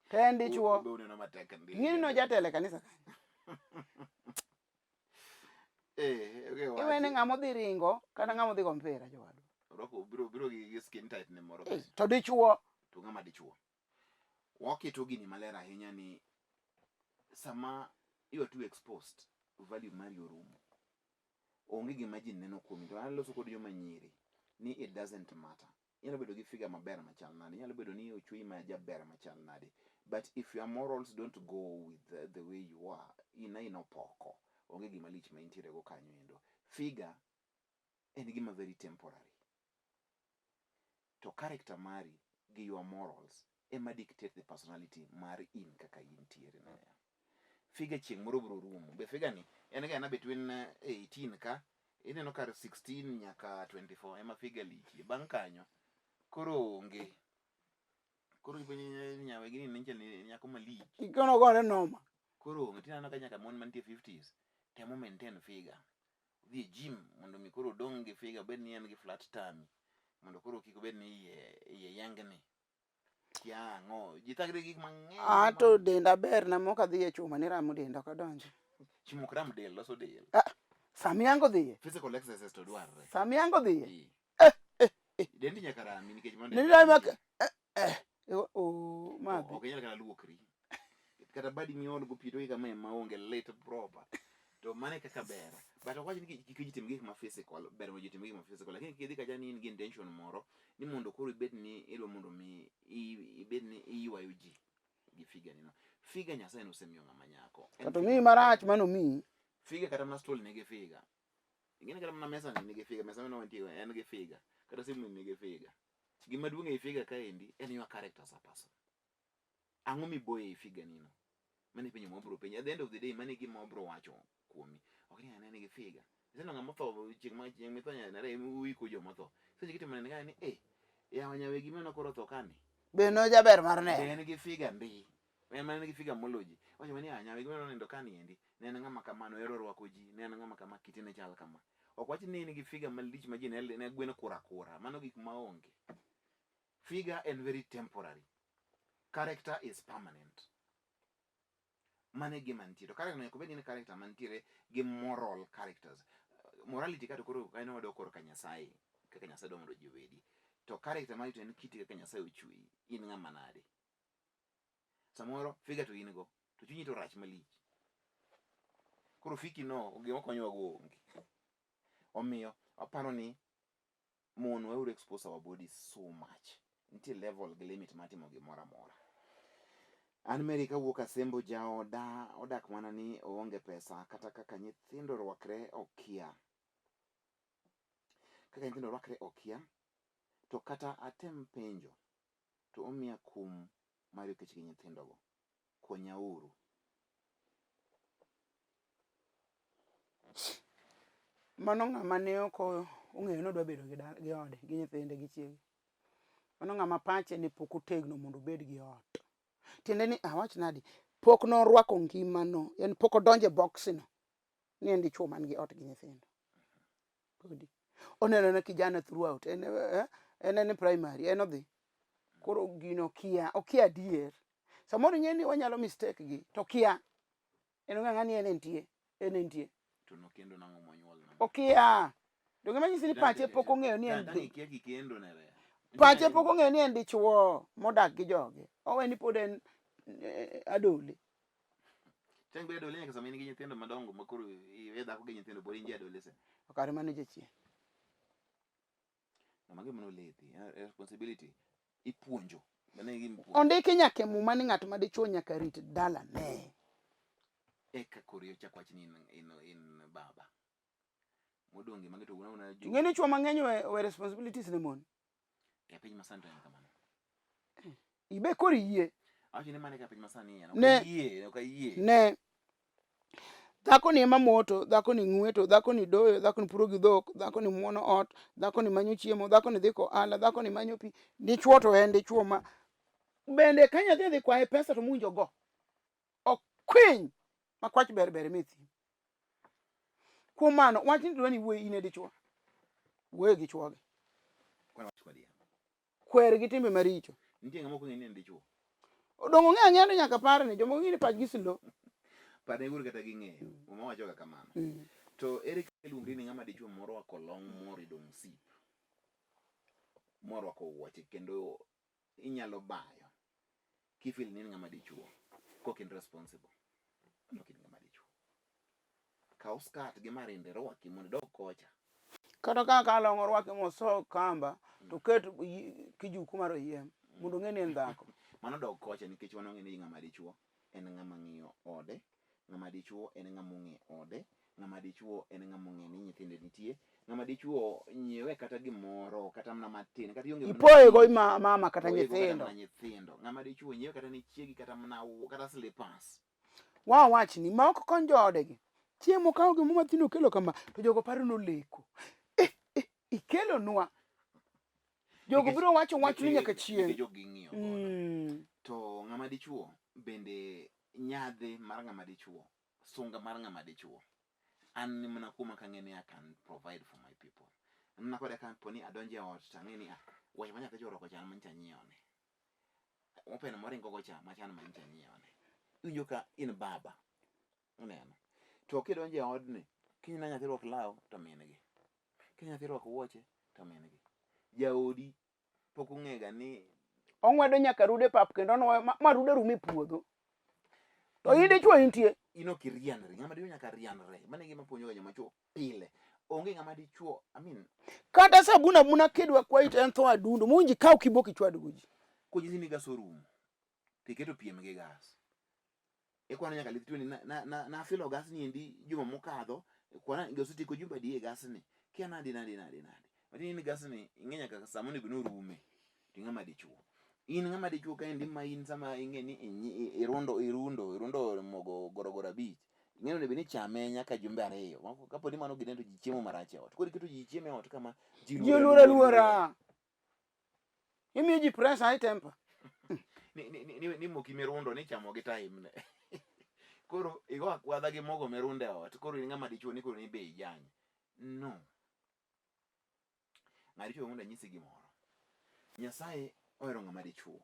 S2: To en dichuo.
S1: Be uneno matek ndi.
S2: Ing'eni nojatelo e kanisa kanyo.
S1: Eh, okay,
S2: Iwene
S1: wachi.
S2: ng'ama odhi ringo kata ng'ama odhi go mpira jowadwa.
S1: Orwako biro biro gi skin tight ne moro.
S2: Eh, to dichuo.
S1: To ng'ama dichuo. Waketo gini maler ahinya ni sama you are too exposed, value mari orumo. Onge gima ji neno kuomi. To an loso kod joma nyiri ni it doesn't matter. Inyalo bedo gi figure maber machal nade, inyalo bedo ni ochweyi ma jaber machal nade, but if your morals don't go with the way you are, in aina opoko. Onge gima lich ma intiere go kanyo endo. Figure en gima very temporary. To character mari gi your morals ema dictate the personality mar in kaka intiere no. Figure chieng' moro biro rumo. Be figure ni en ga ena between 18 ka ineno kar 16 nyaka 24 ema figure lichie. Bang' kanyo koro onge. Koro ipenjo nyawe gini ne ni nyako malich.
S2: Ikono gore noma.
S1: Koro onge tineno ka nyaka mon mantie 50s temo maintain figure. Odhi e gym mondo mi koro odong' gi figure obed ni en gi flat tummy mondo koro kik obed ni iye iye yangni. Kia ang'o. Ji thagre gi gik mang'eny.
S2: Ah to denda ber na mok adhi e chuma ni ramo denda ok adonji.
S1: Chuma ok ram del, loso del.
S2: Ah, Sama ihango dhiye.
S1: Physical exercise to dwarre.
S2: Sama ihango dhiye.
S1: Eh. Eh, eh. Dendi nyaka rami nikech mondo.
S2: Dendi rami mak eh, eh. Oh, madhi.
S1: Ok inyal kata luokri. Kata badi miol go pi to kama maonge lit proper. To mano e kaka ber. But ok wach ni kik ji tim gik ma physical, ber mondo ji tim gik ma physical. Lakini kidhi kacha ni in gi intention moro ni mondo koro ibed ni idwa mondo mi ibed ni iywayo ji gi figa ni no. Figa Nyasaye nosemiyo ng'ama nyako.
S2: Kata omiyi marach mano omiyi.
S1: Figa kata mana stool nigi figa. Ing'eni kata mana mesa ni nigi figa, mesa mane wantie en gi figa. Kata simu ni nigi figa. Gima duong' ei figa kaendi en your character as a person. Ang'o miboyo ei figa ni no? Mano e penjo ma wabiro penji. At the end of the day, mano e gima wabiro wacho kuomi. Ok ni anene gi figa. Iseneno ng'ama otho chieng' ma chieng' mitho nyare uiko joma otho. Seche kitimo nene ni eh yawa nyawegi mano koro otho kani.
S2: Be no jaber mar neno.
S1: Be en gi figa ndi. En mana gi figa molo ji. Wacho ni ah nyawegi mano nindo kani endi. Ne en ng'ama kama nohero rwako ji. Ne en ng'ama kama kite ne chal kama. Ok wach ni en gi figa malich ma ji ne gweno kura kura. Mano gik maonge. Figure en very temporary. Character is permanent. Mano e gima nitie. To character nyaka obed ni en character mantiere gi moral characters. Morality ka to koro kanyo wadok korka Nyasaye. Kaka Nyasaye dwa mondo ji obedi. To character mari to en kiti kaka Nyasaye ochweyi. In ng'ama nade? Samoro figure to in go. To chunyi to rach malich. Koro fiki no gima konyowa go onge. Omiyo aparo ni mon weuru expose our bodies so much. Nitie level gi limit mar timo gimoro amora. An Mary kawuok Asembo jaoda odak mana ni oonge pesa kata kaka nyithindo rwakre okia. Kaka nyithindo rwakre okia to kata atem penjo to omiya kum mar kech gi nyithindogo. Konyauru.
S2: Mano ng'ama ne ok ong'eyo ni odwa bedo gi ode, gi nyithinde, gi chiege. Mano ng'ama pache ne pok otegno mondo obed gi ot. Tiende ni awach nadi, pok norwako ngimano, yani pok odonjo e box no ni en dichuo man gi ot gi nyithindo. Podi. Oneno na kijana throughout, en en en primary, en odhi. Koro gino okia, okia adier. Samoro ing'e ni wanyalo mistake gi, to okia. En ong'e ang'e ni en entie, en entie.
S1: To nokendo nang'o monyuol nang'o?
S2: Okia. Donge manyisi ni pache pok ong'eyo ni en
S1: Dang' ikia kikendo nere.
S2: Pache pok ong'eyo ni en dichuo modak gi joge. Owe ni pod en adole.
S1: Chang' bedo adole nyaka sama in gi nyithindo madongo ma koro iwe dhako gi nyithindo pod in ja adolescent.
S2: Kare mano jachien.
S1: Ng'ama gima nolethi, responsibility ipuonjo. Mano e gima ipuonjo.
S2: Ondiki nyaka e muma ni ng'at ma dichuo nyaka rit dalane.
S1: Eka koro ichak wach ni in baba. Modong' magi to una
S2: Ing'e ni chuo mang'eny owe responsibilities ne mon.
S1: E piny masani to en kamano.
S2: Ibe koro iyie.
S1: Awacho ni mano e ka piny masani en. Ok ayie, ok ayie.
S2: Ne. Dhako ni ema moto, dhako ni ng'weto, dhako ni doyo, dhako ni puro gi dhok, dhako ni muono ot, dhako ni manyo chiemo, dhako ni dhi kohala, dhako ni manyo pi. Dichuo to en dichuo ma bende ka nyathi odhi kwaye pesa to mowinjo go. Okwiny ma kwach ber ber mi thim. Kuom mano, wach ni dwa ni wuoyi in e dichuo. Wuoyo gi chuogi. Kwer gi timbe maricho.
S1: Nitie ng'ama ok ong'e ni en dichuo.
S2: Odongo ng'e ang'eya ni nyaka parne, jomoko ng'e ni pachgi slow.
S1: Parne uru kata ging'eyo. Muma wacho ga kamano. To ere kaka iluongri ni ng'ama dichuo morwako long morido msip. Morwako wuoche kendo inyalo bayo kifeel ni in ng'ama dichuo kok in responsible. Ok in ng'ama dichuo. Kaw skirt gi marinde rwaki mondo idog kocha.
S2: Kata ka ka long orwaki moso kamba to ket kijuku mar oyiem mondo ong'e ni en dhako.
S1: Mano dog kocha nikech wan wang'e ni ng'ama dichuo en ng'ama ng'iyo ode, ng'ama dichuo en ng'ama ong'e ode, ng'ama dichuo en ng'ama ong'e ni nyithinde nitie, ng'ama dichuo nyiewe kata gimoro kata mana matin kata ionge mana
S2: Ipoye go mama kata
S1: Ipoye go kata
S2: nyithindo.
S1: mana nyithindo. Ng'ama dichuo nyiewe kata ne chiegi kata mana kata slippers.
S2: Wa wachni ma ok kony joodegi. Chiemo kawo gimoro matin okelo kama to jogo paro noleko. Eh, eh, ikelonwa. Jogo biro wacho wachni nyaka chieng'.
S1: Nikech ok ging'iyo godo. To ng'ama dichuo bende nyadhi mar ng'ama dichuo, sunga mar ng'ama dichuo. An ni mana kuoma kang'e ni I can provide for my people. An mana kode ka po ni adonjo e ot to ang'e ni ah, wuoche ma nyathi cha orwako cha an manyicha anyiewo ne. Open moringo go cha macha an manyicha anyiewo ne. Iwinjo ka in baba. Ineno. To kidonjo e odni Kiny na nyathi rwak law to min gi. Kiny nyathi rwak wuoche to min gi. Jaodi pok ong'ega ni
S2: Ong'wedo nyaka rude pap kendo onwoyo ma, ma rude rum e puodho. To in dichuo intie.
S1: In ok irianri. Ng'ama dichuo nyaka rianre. Mano e gima puonjoga joma chuo pile. Onge ng'ama dichuo, I mean,
S2: Kata sabun abuna kidwa kwayi to en tho adundo mowinjo ikaw kibok ichwadgo ji.
S1: Konyisi ni gas orumo, to iketo piem gi gas. Ikwano nyaka lith tiweni na, na, na, nafilo gas ni endi juma mokadho, kwana osetieko jumbe adi e gas ni. Kia nadi nadi nadi nadi. Matiende ni gas ni ing'e nyaka sama onego ni orume. To ing'ama dichuo. In ng'ama dichuo kaendi ma in sama ing'e ni irundo irundo irundo mogo gorogoro abich. Ing'e ni onego bed ni ichame nyaka jumbe ariyo. Kapo ni mano gine to ji chiemo marach e ot. Koro iketo ji chiemo e ot kama
S2: ji luoro aluora. Imiyo ji pressure high temper.
S1: Ni, ni, ni, ni moki mirundo ni chamo gi time ne. Koro igo akwadha gi mogo mirundo e ot. Koro in ng'ama dichuo ni koro ni be ijany. No. Ng'ama dichuo mondo anyisi gimoro. Nyasaye ohero ng'ama dichuo.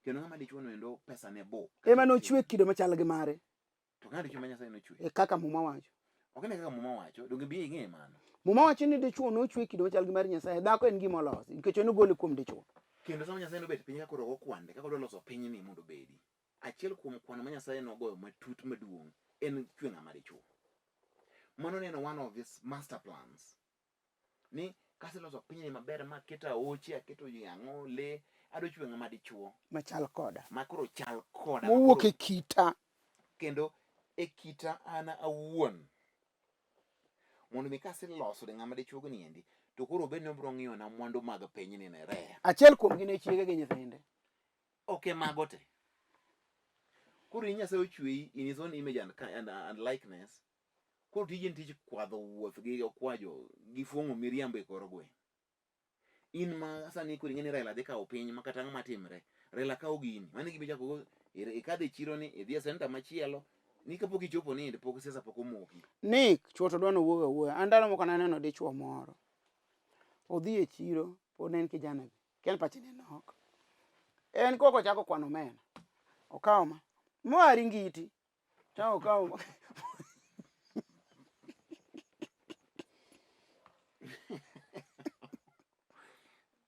S1: Kendo ng'ama dichuo no endo pesa ne bup.
S2: Ema nochwe kido machal gi mare.
S1: To ng'ama dichuo ma Nyasaye nochwe.
S2: E kaka Muma wacho.
S1: Ok ne kaka Muma wacho, donge bi ing'e mano.
S2: Muma wacho ni dichuo nochwe kido machal gi mar Nyasaye, dhako en gima olosi nikech en ogole kuom dichuo.
S1: Kendo sama Nyasaye nobet piny ka koro ogo kwande, kaka odwa loso pinyni mondo obedi. Achiel kuom kwan ma Nyasaye nogoyo matut maduong' en chwe ng'ama dichuo. Mano ne en one of his master plans. Ni kaseloso pinyni maber ma aketo aoche, aketo yang'o, le, adwa chwe ng'ama dichuo.
S2: Machal koda.
S1: Ma koro chal koda.
S2: Mowuok e kita.
S1: Kendo e kita an awuon. Mondo mi kaseloso ne ng'ama dichuo ni endi, to koro obed ni obiro ng'iyo na mwandu mag pinyni ne reya.
S2: Achiel kuomgi ne chiege gi nyithinde.
S1: Ok e mago te. Koro in Nyasaye ochweyi in his own image and likeness. Koro tiji en tich kwadho wuoth gi okwajo gi fuong'o miriambo e kor gweng'. In ma sani koro ing'e ni Raila dhi kawo piny ma kata ang'o matimre. Raila kawo gini. Mano e gima ichako go ikadho e chiro ni idhi e senta machielo ni kapok ichopo ni pok siasa pok omoki.
S2: Nick, chuo to dwa nowuog awuoya. An ndalo moko naneno dichuo moro. Odhi e chiro, pod ne en kijana gi. Ken pache ne nok. En koko ochako kwano omena. Okawo ma. Moa ringiti. Chako okawo ma.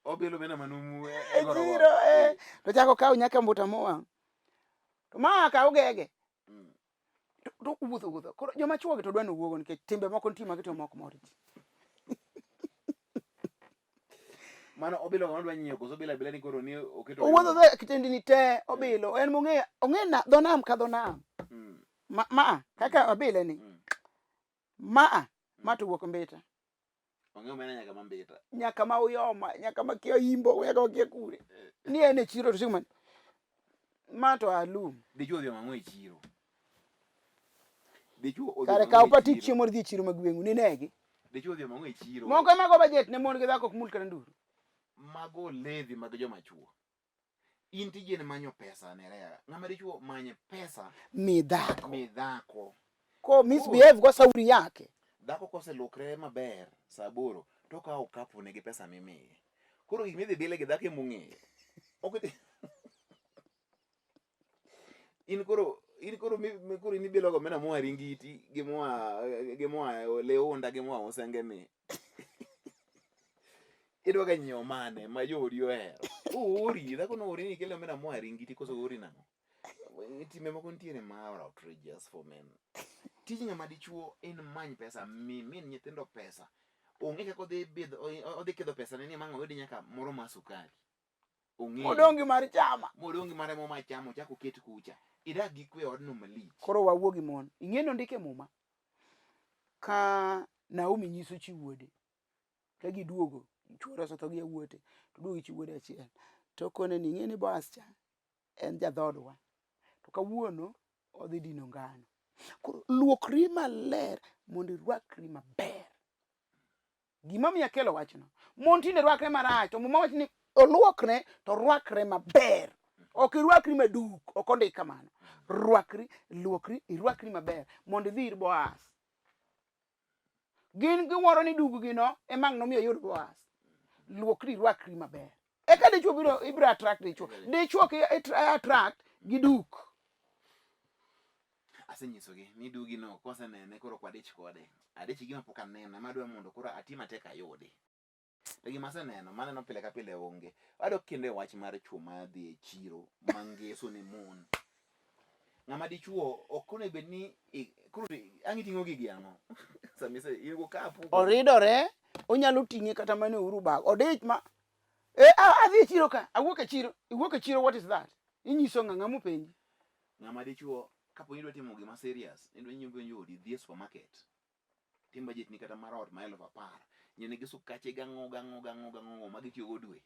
S1: Obilo omena manumu e
S2: E chiro eh. To chako okawo nyaka mbuta mowang'. To ma kaw gege. To wuotho wuotho. Koro joma chuo gi to dwa nowuogo nikech timbe moko nitie ma gitimo mok mor ji.
S1: Mano obilo ng'ama dwa nyiewo koso obilo abila ni koro ni oketo
S2: Owuotho dho kitendini te obilo. En mong'eyo ong'e na dho nam ka dho nam. Ma, ma kaka obile ni. Ma ma to wuok Mbita.
S1: Ong'eyo omena nyaka ma Mbita.
S2: Nyaka ma Uyoma, nyaka ma kia Imbo, nyaka ma kia kure. Ni en e chiro to sik ma to alum.
S1: Dichuo odhi omo ang'o e chiro? Dichuo odhi
S2: Kare
S1: omo
S2: kaw
S1: ang'o e
S2: patik
S1: chiro?
S2: chiemo idhi e chiro ma gweng'u ninegi.
S1: Dichuo odhi omo ang'o e chiro?
S2: Moko ema go budget ne mon gi dhako ok mul kata nduru.
S1: Mago ledhi mag joma chuo. In tiji en manyo pesa Nerea. Ng'ama dichuo many pesa
S2: Mi dhako.
S1: Mi dhako.
S2: Ko misbehave go sauri yake.
S1: Dhako koselukre maber saa aboro to okawo okapu ne gi pesa mimiye. Koro gik midhi bile gi dhako ema ong'eyo. Ok idhi in koro in koro mi, mi koro in ibilo go mena moa ringiti gi moa gi moa leunda gi moa osenge ni. Idwa ga nyiewo mane ma joodi ohero. Oori, dhako noori ni ikel omena moa ringiti koso oori nang'o? Timbe moko nitiere ma are outrageous for men. Tij ng'ama dichuo en many pesa, mi min nyithindo pesa. Onge kaka odhi bidho, odhi kidho pesa ne ni ma ang' oyud nyaka moro mar sukari. Ong'eyo.
S2: Modong' gi mar chama.
S1: Modong' gi mare mo mar chama ochak oket kucha. Idak gi kwe e odno malich.
S2: Koro wawuo gi mon. Ing'e ni ondik e muma ka Naomi nyiso chi wuode ka giduogo chuore osetho gi yawuote to oduogo gi chi wuode achiel to okone ni ing'e ni Boaz cha en jadhodwa to kawuono odhi dino ngano. Koro luokri maler mondo irwakri maber. Gima omiyo akelo wachno, mon tinde rwakre marach to muma wacho ni oluokre to rwakre maber. Ok irwakri maduk, ok ondik kamano. Rwakri, luokri, irwakri maber mondo idhi ir Boaz. Gin giwuoro ni dug gi no ema ang' nomiyo oyud Boaz. Luokri, irwakri maber. Eka dichuo biro ibiro attract dichuo. Dichuo ki attract gi duk.
S1: Asenyisogi ni dugi no kosenene koro ok wadich kode. Adich gi gima pok aneno ema adwa mondo koro ati matek ayudi. To gima aseneno maneno pile ka pile onge. Adok kendo e wach mar chwo madhi e chiro mangeso ne mon. Ng'ama dichuo ok onego bed ni koro ang' iting'o gigi ang'o? Sama ise in go kapu.
S2: Oridore, onyalo ting'e kata mana e Uhuru Bag. Odich ma eh, adhi e chiro ka, awuok e chiro. Iwuok e chiro, what is that? Inyiso ng'a, ng'a mopenji?
S1: Ng'ama dichuo kapo ni idwa timo gima serious, idwa nyiewo penjo odi, dhi e supermarket. Tim budget ni kata mar ot ma 10,000. Nyiew negi sukache gang'o gang'o gang'o gang'o ma gitiyogo dwe.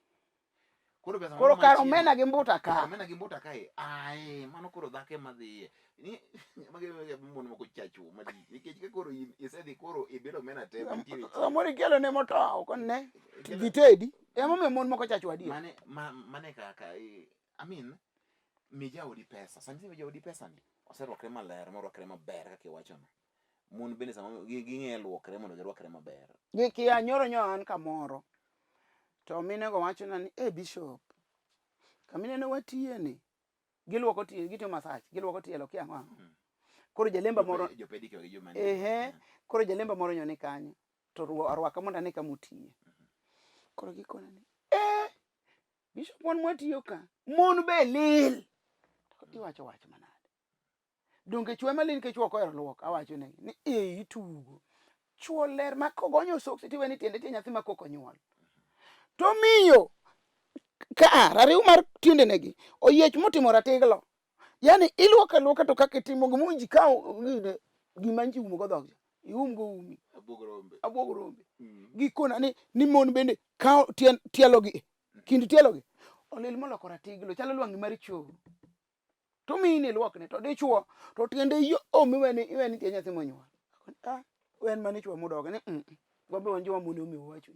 S1: Koro pesa
S2: Koro kar omena gi mbuta ka.
S1: Omena gi mbuta kae. Ae, mano koro dhako ema dhiye. Ni magi mon moko chacho malich. Nikech ka koro isedhi koro ibilo omena te mantiere.
S2: Samoro ikelo ne motow kon ne. Dhi tedi. Emomiyo mon moko chacho adier.
S1: Mane mane kaka I mean mi jaodi pesa. Sani mi jaodi pesa ni oserwakre maler, morwakre maber kaka iwachono. Mon bende sama ging'e luokre mondo girwakre maber.
S2: Gikia nyoro nyo an kamoro. To minego wachona ni, "Eh bishop, kamineno watiye ni, giluoko tielo, gitimo massage, giluoko tielo kia ang'o ang'o." Koro jalemba moro
S1: Jopedicure gi joma
S2: ehe, koro jalemba moro nyo ni kanyo to arwaka mondo ane kama otiye. Koro gikona ni, "Eh, bishop wan mwatiyo ka, mon be lil." To iwacho wach manade? Donge chwo ema lil nikech chwo ok ohero luok? Awacho negi ni ee itugo. Chwo ler ma kogonyo soksi tiwe ni tiende tie nyathi ma kok onyuol. To miyo ka rariw mar tiendenegi oyiech motimo ratiglo. Yani iluoko aluoka to kaka itimo gima ji kawo gine gima ji umo go dhok cha. Ium go umi.
S1: Abuog rombe.
S2: Abuog rombe. Gikona ni mon bende kawo tielogi kind tielogi olil moloko ratiglo chalo lwang'ni mar choo. To miyi ni ilwokne to dichuo to tiende yom iweni iweni tie nyathi monyuol. Ah, en mane chwo modoge ni mm. Wabe wan joma mone omiyo wacho.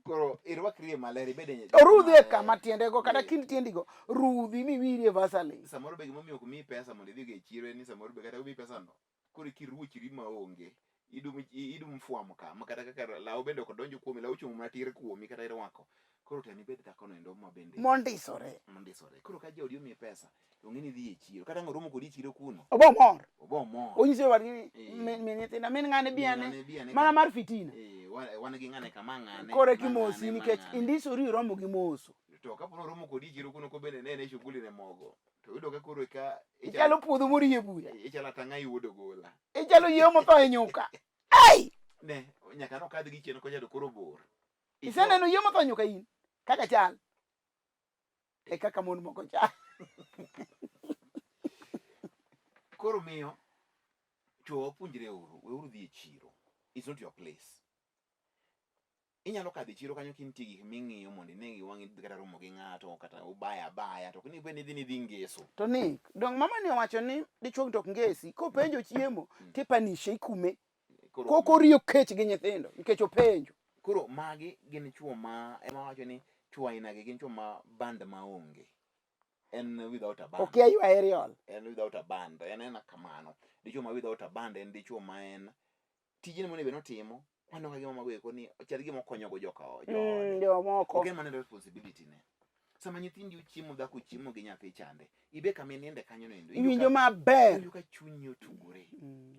S1: Koro irwakri e maler ibed e
S2: Orudhi e kama tiende go kata kind tiendi go rudhi miwirie Vaseline.
S1: Samoro be gimomiyo ok miyi pesa mondo idhi go e chiro en ni samoro be kata omiyi pesa no koro kiruchri maonge idum idum fwamo ka ma kata kaka law bende ok donjo kuomi law ochung' mana tir kuomi kata irwako koro tem ibed dhako no endo ma bende
S2: Mondisore.
S1: mondisore koro ka jaodi omiyi pesa to ng'e ni idhi e chiro kata ang' oromo kodi e chiro kuno
S2: Obo mor.
S1: obo mor
S2: Onyiso wadgi ni
S1: Eh.
S2: min nyithinda min ng'ane bi ane
S1: Ng'ane bi ane
S2: mana
S1: ka.
S2: mar fitina.
S1: Eh, wan gi ng'ane kama ng'ane
S2: Koro
S1: ma
S2: kimosi
S1: ng'ane, ma
S2: nikech
S1: ng'ane.
S2: indisori iromo gi moso.
S1: to kapo ni oromo kodi e chiro kuno kobende ne en e shughuli ne mogo to yudo ka koro ka
S2: Ichalo puodho morie buya.
S1: ichalo atang'a iwuodo gola
S2: Ichalo yie motho e nyuka. Ai!
S1: Ne nyaka nokadh gi chien kocha to koro bor.
S2: Iseneno yie motho e nyuka in? Kaka chal. E kaka mon moko chal.
S1: Koro miyo chwo wapuonjre uru, weuru dhi e chiro. It's not your place. Inyalo kadho e chiro kanyo kintie gik ming'iyo mondo ine gi wang'i kata romo gi ng'ato kata ubaya abaya to ok ni bende idhi ni idhi ngeso.
S2: To Nick, dong mama ni owacho ni dichuo to ok ngesi, kopenjo chiemo mm. tipanishe ikume. Koko oriyo kech gi nyithindo nikech openjo.
S1: Koro magi gin chuo ma ema wacho ni chuo ainagi gin chuo ma band maonge. En without a band.
S2: Okia ywa aerial.
S1: En without a band. En en kamano. Dichuo ma without a band en dichuo ma en tijene monego bed notimo waneno ka gima mago eko ni chal gima okonyogo joka joode
S2: jomoko.
S1: Ok en mana responsibility ne sama nyithindi ochiemo dhako ochiemo gi nyathi chande ibe kama ininde kanyo no endo
S2: Iwinjo maber.
S1: Iwinjo ka chunyi otugore.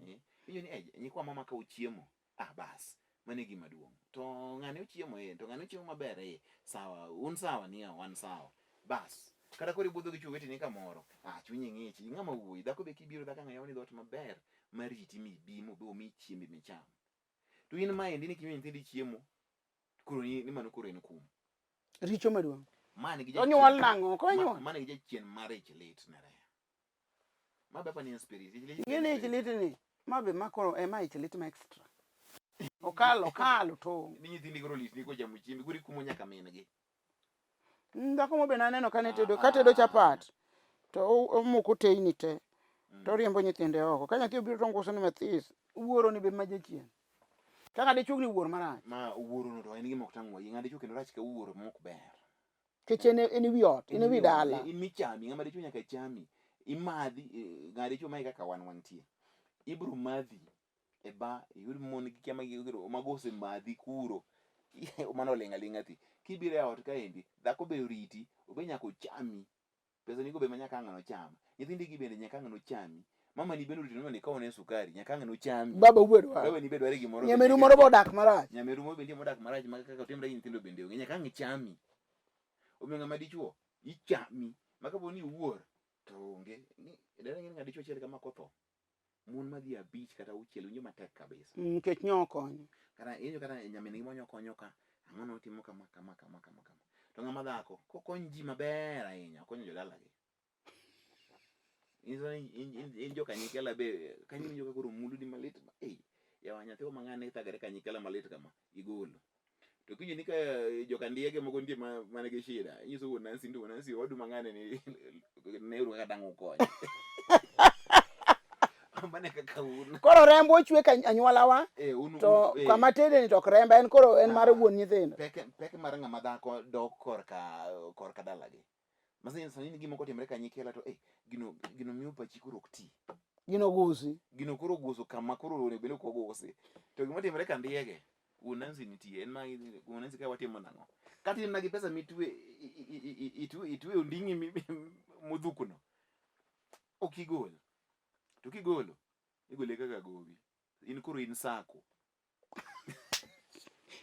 S1: Eh, iwinjo ni eh, nyikwa mama ka ochiemo ah bas mano e gima duong' to ng'ane ochiemo eh to ng'ane ochiemo maber eh sawa un sawa niya wan sawa bas kata koro ibudho gi chwo weteni kamoro ah chunyi ng'ich ing'ama wuoyi dhako be kibiro dhako ang' yawoni dhoot maber mariti mibi mobe omi chiembi micham to in maendi ni kimiyo nyithindi chiemo koro ni mano koro en kum
S2: Richo maduong'.
S1: Ma nigi
S2: Onyuol nang'o? Ok onyuol.
S1: Ma nigi jachien mar ich lit ne reya. Ma be apani en spirit. Ich lit.
S2: Ing'e ni ich lit ni ma be ma koro ema ich lit ma extra. Okalo okalo tong'.
S1: Ni nyithindi koro lit ni kochamo chiembi koro ikumo nyaka min gi.
S2: Dhako mo be naneno ka ne tedo ka tedo chapat to omoko teyni te to oriembo nyithinde oko. Ka nyathi obiro to onguso ni mathis. Wuoro ni be ma jachien. Kaka dichuog ni wuor marach.
S1: Ma wuoro no to en gima ok tang' wayie. Ng'ama dichuo kendo rach ka wuoro ma ok ber.
S2: Kech en en wi ot, en wi dala.
S1: In michami, ng'ama dichuo nyaka chami. Imadhi, ng'ama dichuo mae kaka wan wantie. Ibro madhi e ba, iyud mon gi kia mago osemadhi kuro. Mano oling' aling'a thi. Kibiro e ot kaendi, dhako be oriti, obe nyaka ochami. Pesa nigo be ma nyaka ang' nocham. Nyithindi gi bende nyaka ang' nochami. Mama ni bende orito ni ikowne sukari, nyaka ang' nochami.
S2: Baba ube dwaro.
S1: Baba ni be dwaro gimoro.
S2: Nyameru moro be odak marach.
S1: Nyameru moro bende modak marach ma kaka otimre gi nyithindo bende onge. Nyaka ang' chami. Omiyo ng'ama dichuo ichami. Ma kapo ni iwuor to onge. Dala ng'e ni ng'ama dichuo achiel kama kotho. Mon madhi abich kata auchiel winjo matek kabisa.
S2: Nikech nyo okonyo.
S1: Kata injo kata nyamin gi monyo konyo ka ang'o notimo kama kama kama kama kama. To ng'ama dhako kokony ji maber ahinya okonyo jodalagi. Inyiso ni in joka Nyikela be kanyo iwinjo ka koro mulo ni malit ma ei yawa nyathiwa ma ng'ane thagre ka Nyikela malit kama igolo. To kiwinjo ni ka joka Ndiege moko nitie ma man gi shida inyiso wuon Nancy ni to wuon Nancy owadu ma ng'ane ni neuru kaka dang' ukonye. Mano e kaka un.
S2: Koro remb ochwe ka anyuolawa
S1: Eh, un,
S2: to
S1: un, eh,
S2: kama tede ni to ok remba en koro en mar
S1: Ah.
S2: wuon nyithindo.
S1: pek pek mar ng'ama dhako dok korka korka dalagi. Masani sani ni gima kotimre ka Nyikela to eh gino gino miyo pachi koro ok ti.
S2: Gino gusi.
S1: Gino koro guso kama koro onego bed ni ok ogusi. To gima timre ka Ndiege, wuon Nancy nitie, en ma wuon Nancy ka watimo nang'o? Kata in gi pesa mitwe itwe itwe onding'i modhukuno. Ok igol. To kigolo, igole kaka gowi. In koro in sako.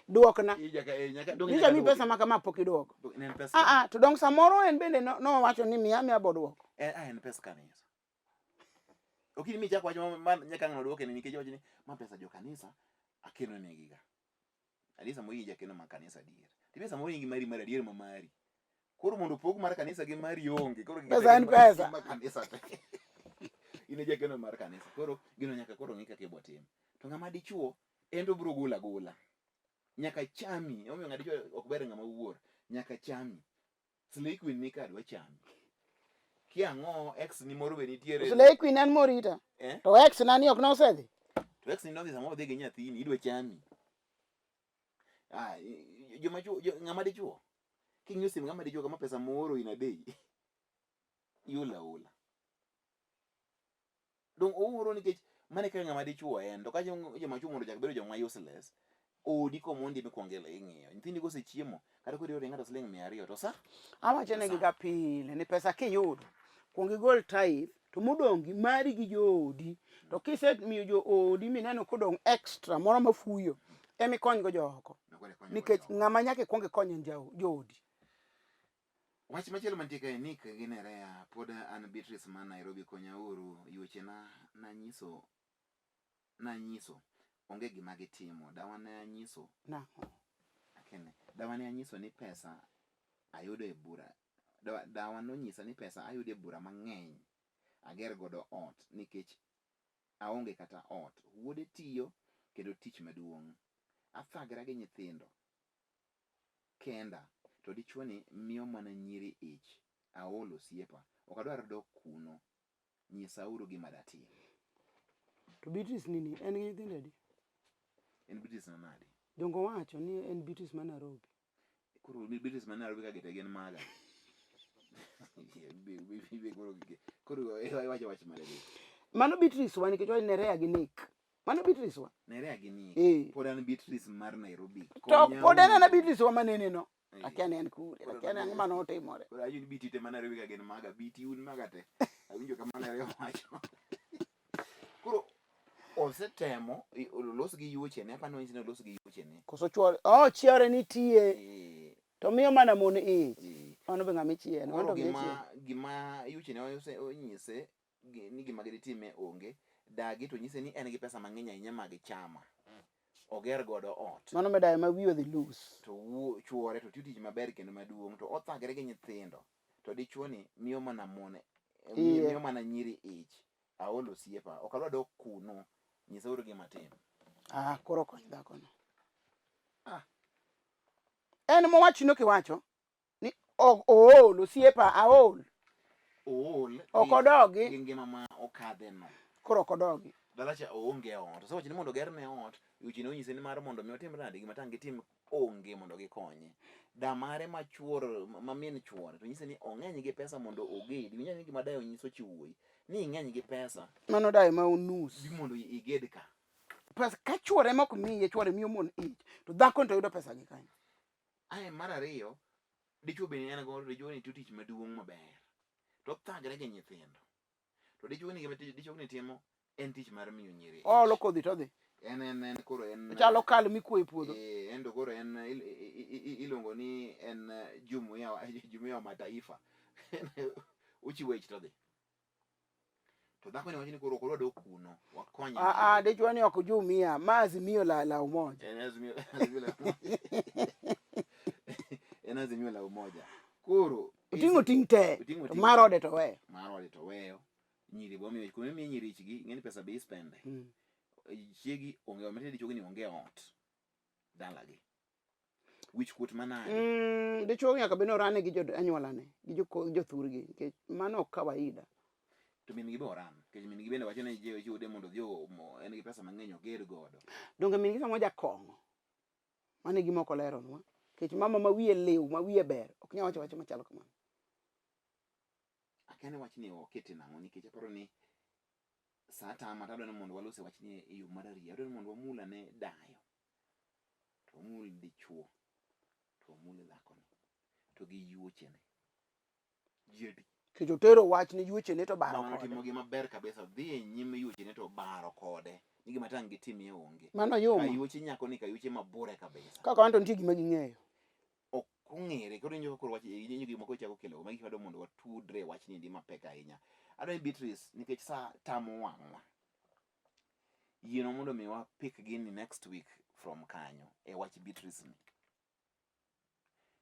S2: Duokna.
S1: Ijaka eh nyaka donge
S2: Nyicha
S1: nyaka
S2: mi
S1: duoki.
S2: pesa ma kama pok iduoko.
S1: Ne en pesa.
S2: Ah ah to dong samoro en bende nowacho ni miya miya boduoko.
S1: En ah, en pesa kanisa. Ok in michak wach ma nyaka ng'ano duoke ni nikech wach ni ma pesa jo kanisa akeno negi ga. Adier samoro in jakeno mar kanisa adier. To pesa moro in gi mari mar adier ma mari. Koro mondo opog mar kanisa gi mari onge. Koro
S2: Pesa en pesa.
S1: Mar kanisa te. In e jakeno mar kanisa. Koro gino nyaka koro ng'i kaka ibo tim. To ng'ama dichuo en to obiro golo agola. Nyaka chami. Emomiyo ng'ama dichuo ok ber ng'ama wuor. Nyaka chami. Slay Queen ni ka dwa chami. Kia ang'o ex ni moro be nitiere.
S2: Slay Queen en morita.
S1: Eh?
S2: To ex na ni ok nosedhi.
S1: To ex ni nodhi samoro odhi gi nyathini idwa chami. Ah, joma chuo ng'ama dichuo. King'iyo sim ng'ama dichuo kama pesa moro in a day. Iolo aola. Dong ooro nikech mano e kaka ng'ama dichuo en. To ka joma chuo mondo ochak bedo joma useless, odi komondi mikwongo ing'iyo. Nyithindi kosechiemo, kata koro ioro ng'ato siling 200 to sa.
S2: Awacho negi ga pile ni pesa kiyudo, kuong igol tithe to modong' gi mari gi joodi. To kisemiyo joodi mineno kodong' extra moro mafuyo, ema ikonygo jooko. Nikech ng'ama nyaka ikuong ikony en joodi.
S1: Wach machielo mantie kae Nick gi Nerea pod an Beatrice ma Nairobi konyauru yuochena nanyiso nanyiso onge gima gitimo dawa ne anyiso
S2: Nang'o?
S1: akene dawa ne anyiso ni pesa ayudo e bura dawa, dawa nonyisa ni pesa ayudo e bura mang'eny ager godo ot nikech aonge kata ot wuode tiyo kendo tich maduong' athagra gi nyithindo kenda to dichuo ni miyo mana nyiri ich aol osiepa ok adwar dok kuno nyisauru gima datim
S2: To Beatrice nini en gi nyithindo adi?
S1: En Beatrice ma nade?
S2: Dongo wacho ni en Beatrice ma Nairobi.
S1: Koro Beatrice ma Nairobi ka gite gin maga. Koro iwacho wach mare be.
S2: Mano Beatrice wa nikech wacho Nerea gi Nick. Mano Beatrice wa.
S1: Nerea gi Nick.
S2: Eh.
S1: Pod an Beatrice mar Nairobi.
S2: To pod en ana Beatrice wa manene no.
S1: Eh.
S2: Akia ni en kure, akia ni ang'o mane otimore.
S1: Koro ayud biti te ma Nairobi ka gin maga, biti un maga te. Awinjo kama Nerea wacho. Koro osetemo olos gi yuochene, apani onyisi ni olos gi yuochene.
S2: Koso chuore, oh chiore nitie.
S1: Eh,
S2: To miyo mana mon ich.
S1: eh.
S2: Mano be ng'ama ichieno,
S1: Koro
S2: mano to
S1: gima
S2: gima
S1: gima yuochene onyise ni gima giditime onge, dagi to nyise ni en gi pesa mang'eny ahinya mag chama. Oger godo ot.
S2: Mano medayo ma wiye odhi loose.
S1: To chuore to tiyo tich maber kendo maduong' to othagre gi nyithindo. To dichuo ni miyo mana mon
S2: Iye.
S1: miyo mana nyiri ich. Aol osiepa, ok adwa dok kuno. Nyisa uru gima tim.
S2: Ah, koro kony dhakono.
S1: Ah.
S2: En mowachno kiwacho ni ool osiepa aol.
S1: Ool.
S2: Ok odogi.
S1: Gi ngima ma okadhe no.
S2: Koro ok odogi.
S1: Dalacha oonge e ot. Osewacho ni mondo ogerne ot, weche ne onyise ni mar mondo mi otim nade gima tang' gitim onge mondo gikonye. Da mare ma chuor ma min chuore to nyise ni ong'eny gi pesa mondo ogedi. Winjo ni gima dayo nyiso chi wuoyi ni ing'eny gi pesa.
S2: Mano dayo ma onus.
S1: Bi mondo iged ka.
S2: Pesa ka chuore ma ok miye, chuore miyo mon ich. To dhako to yudo pesa gi kanye?
S1: Ae mar ariyo, dichuo bende en godo dichuo ni tiyo tich maduong' maber. To thagre gi nyithindo. To dichuo ni gima dichuo ni timo en tich mar miyo nyiri.
S2: Oolo kodhi to odhi.
S1: En en en koro en
S2: Ochalo kal mikwo e puodho.
S1: Eh, en to koro en iluongo ni en jumuiya jumuiya wa mataifa. Ochiwo ich to dhi. To dhako ni wacho ni koro ok wadwa dok kuno. Wakonye.
S2: Ah ah, dichuo ni ok jumuiya, ma azimio la la umoja.
S1: En azimio azimio la umoja. En azimio la umoja. Koro
S2: Oting'o ting' te.
S1: Oting'o
S2: To
S1: ting'
S2: mar ode to weyo.
S1: Mar ode to weyo. Nyiri bo miyo kuma imiyo nyiri ichgi, ing'e ni pesa be ispende. Chiegi onge, matiende dichuo ni onge ot dalagi. Wich kuot manade.
S2: Dichuo nyaka bed ni orane gi jo anyuolane, gi jothurgi nikech mano ok kawaida.
S1: To min gi be oran, nikech min gi bende wacho ni jiwde mondo odhi en gi pesa mang'eny oger godo.
S2: Donge min gi samoro jakong'o. Mano e gima ok oleronwa. Nikech mama ma wiye liw, ma wiye ber, ok nyal wacho wach machalo kamano.
S1: Akia ni wachni okete nang'o nikech aparo ni sa atama to adwa ni mondo walose wachni e yo marariya. Adwa ni mondo wamul ane dayo, to wamul dichuo, to wamul dhakoni, to gi yuochene. Ji adi?
S2: Nikech otero wach ne yuochene to obaro
S1: Mama
S2: kode.
S1: notimo gima ber kabisa, dhi e nyim yuochene to obaro kode. Ni gima tang' gitimie onge.
S2: Mano yuma.
S1: Kayuoche nyako ni kayuoche mabure kabisa.
S2: Kaka wan to nitie gima ging'eyo.
S1: Ok ong'ere koro injo koro wach injo gik moko chako kelo magi wadwa mondo watudre wach ni mapek ahinya. Adwa ni Beatrice nikech sa tamo wang'wa. Yienwa mondo mi wa pick gini next week from kanyo e wach Beatrice ni.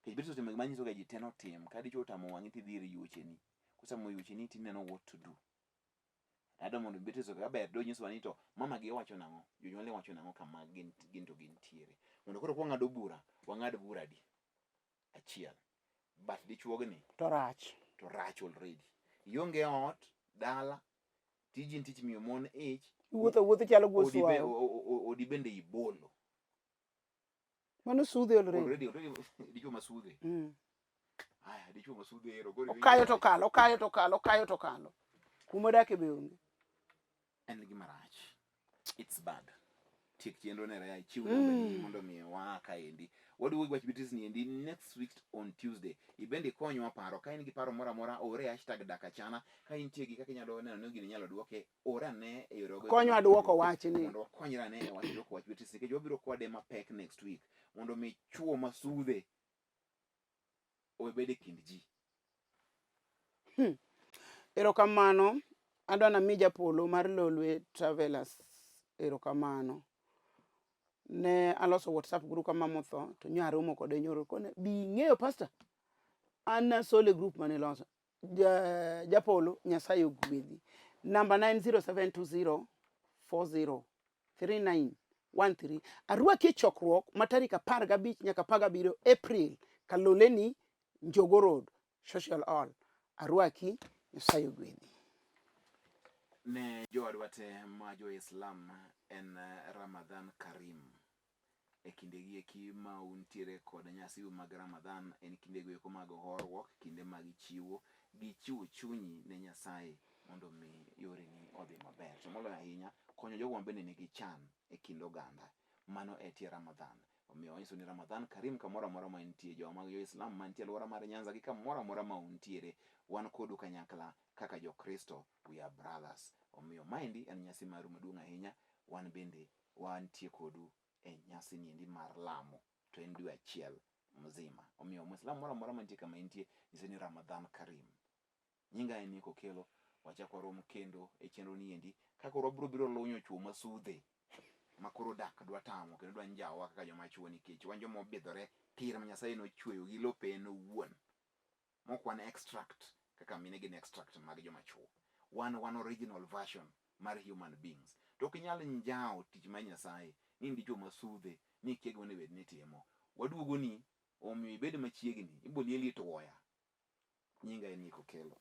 S1: Nikech Beatrice otimo gima nyiso ga ji te notim. Ka dichuo otamo wang'i tidhi ir yuocheni. Kosamo yuocheni tineno what to do. Adwa mondo Beatrice ka ber do nyisowa ni to mama gi owacho nang'o, jonyuolne wacho nang'o kama gin gin to gintiere. Mondo koro kwang'ado bura, wang'ad bura di achiel. But dichuogni
S2: To rach.
S1: to rach already. Ionge ot, dala, tiji en tich miyo mon ich.
S2: Iwuotho awuotha ichalo guo
S1: Odi be,
S2: suayo.
S1: odi bende ibolo.
S2: Mano sudhe already.
S1: Already, already dichuo masudhe. Aya, dichuo masudhe ero. Koro
S2: Okayo to kalo, okayo to kalo, okayo to kalo. Kuma odake be onge.
S1: En gima rach. It's bad. Tiek chenro ne reya ichiw nambani mondo mi waa kaendi. Waduogo gi wach Beatrice ni endi next week on Tuesday. Ibende ikonywa paro. Ka in gi paro moro amora, ore hashtag dakachana. Ka intie gi kaka inyalo neno ni gini inyalo duoke, ore ane e yore
S2: Konywa duoko wachni.
S1: Mondo wakonyre ane e wach duoko wach Beatrice nikech wabiro kode mapek next week. Mondo mi chuo masudhe owe bedo e kind ji.
S2: Erokamano. Adwa nami japolo mar Lolwe Travelers erokamano. Ne aloso WhatsApp group ka mama otho to nyo aromo kode nyoro kone bi ing'eyo pastor. An nasol e group mane iloso. Japolo Nyasaye ogwedhi. Namba 90720 40 3913. Arwaki e chokruok ma tarik 15 nyaka 17 April Kaloleni Njogo Road Social Hall. Arwaki, Nyasaye ogwedhi.
S1: Ne jowadwa te ma jo-Islam en Ramadhan Karim. E kindegi eki ma untiere kod nyasi mag Ramadhan en kindego eko mag horuok, kinde mag chiwo gi chiwo chunyi ne Nyasaye mondo mi yoreni odhi maber. To moloyo ahinya konyo jogo ma bende nigi chan e kind oganda. Mano e tie Ramadhan. Omiyo wanyiso ni Ramadhan Karim kamoro amora ma intie, jowa mag jo-Islam mantie alwora mar Nyanza gi kamoro amora ma untiere, wan kodu kanyakla kaka jo-Kristo, we are brothers. Omiyo maendi en nyasi maru maduong' ahinya, wan bende wantie kodu e nyasi niendi mar lamo to en dwe achiel mzima. Omiyo Muislam moro amora mantie kama intie, nyise ni Ramadhan Karim. Nyinga en Nick Okello, wachak warom kendo e chenro niendi ka koro wabiro biro lunyo chuo masudhe ma koro dak dwa tamo kendo dwa njawowa kaka joma chuo nikech wan joma obidhore tir ma Nyasaye nochweyo gi lope en owuon. Mok wan extract kaka mine gin extract mag joma chuo. Wan wan original version mar human beings. To ok inyal njawo tich mar Nyasaye ni in dichuo masudhe ni ikia gima onego bed ni itimo. Waduogoni omiyo ibed machiegni, ibolieli tuoya. Nyinga en Nick Okello.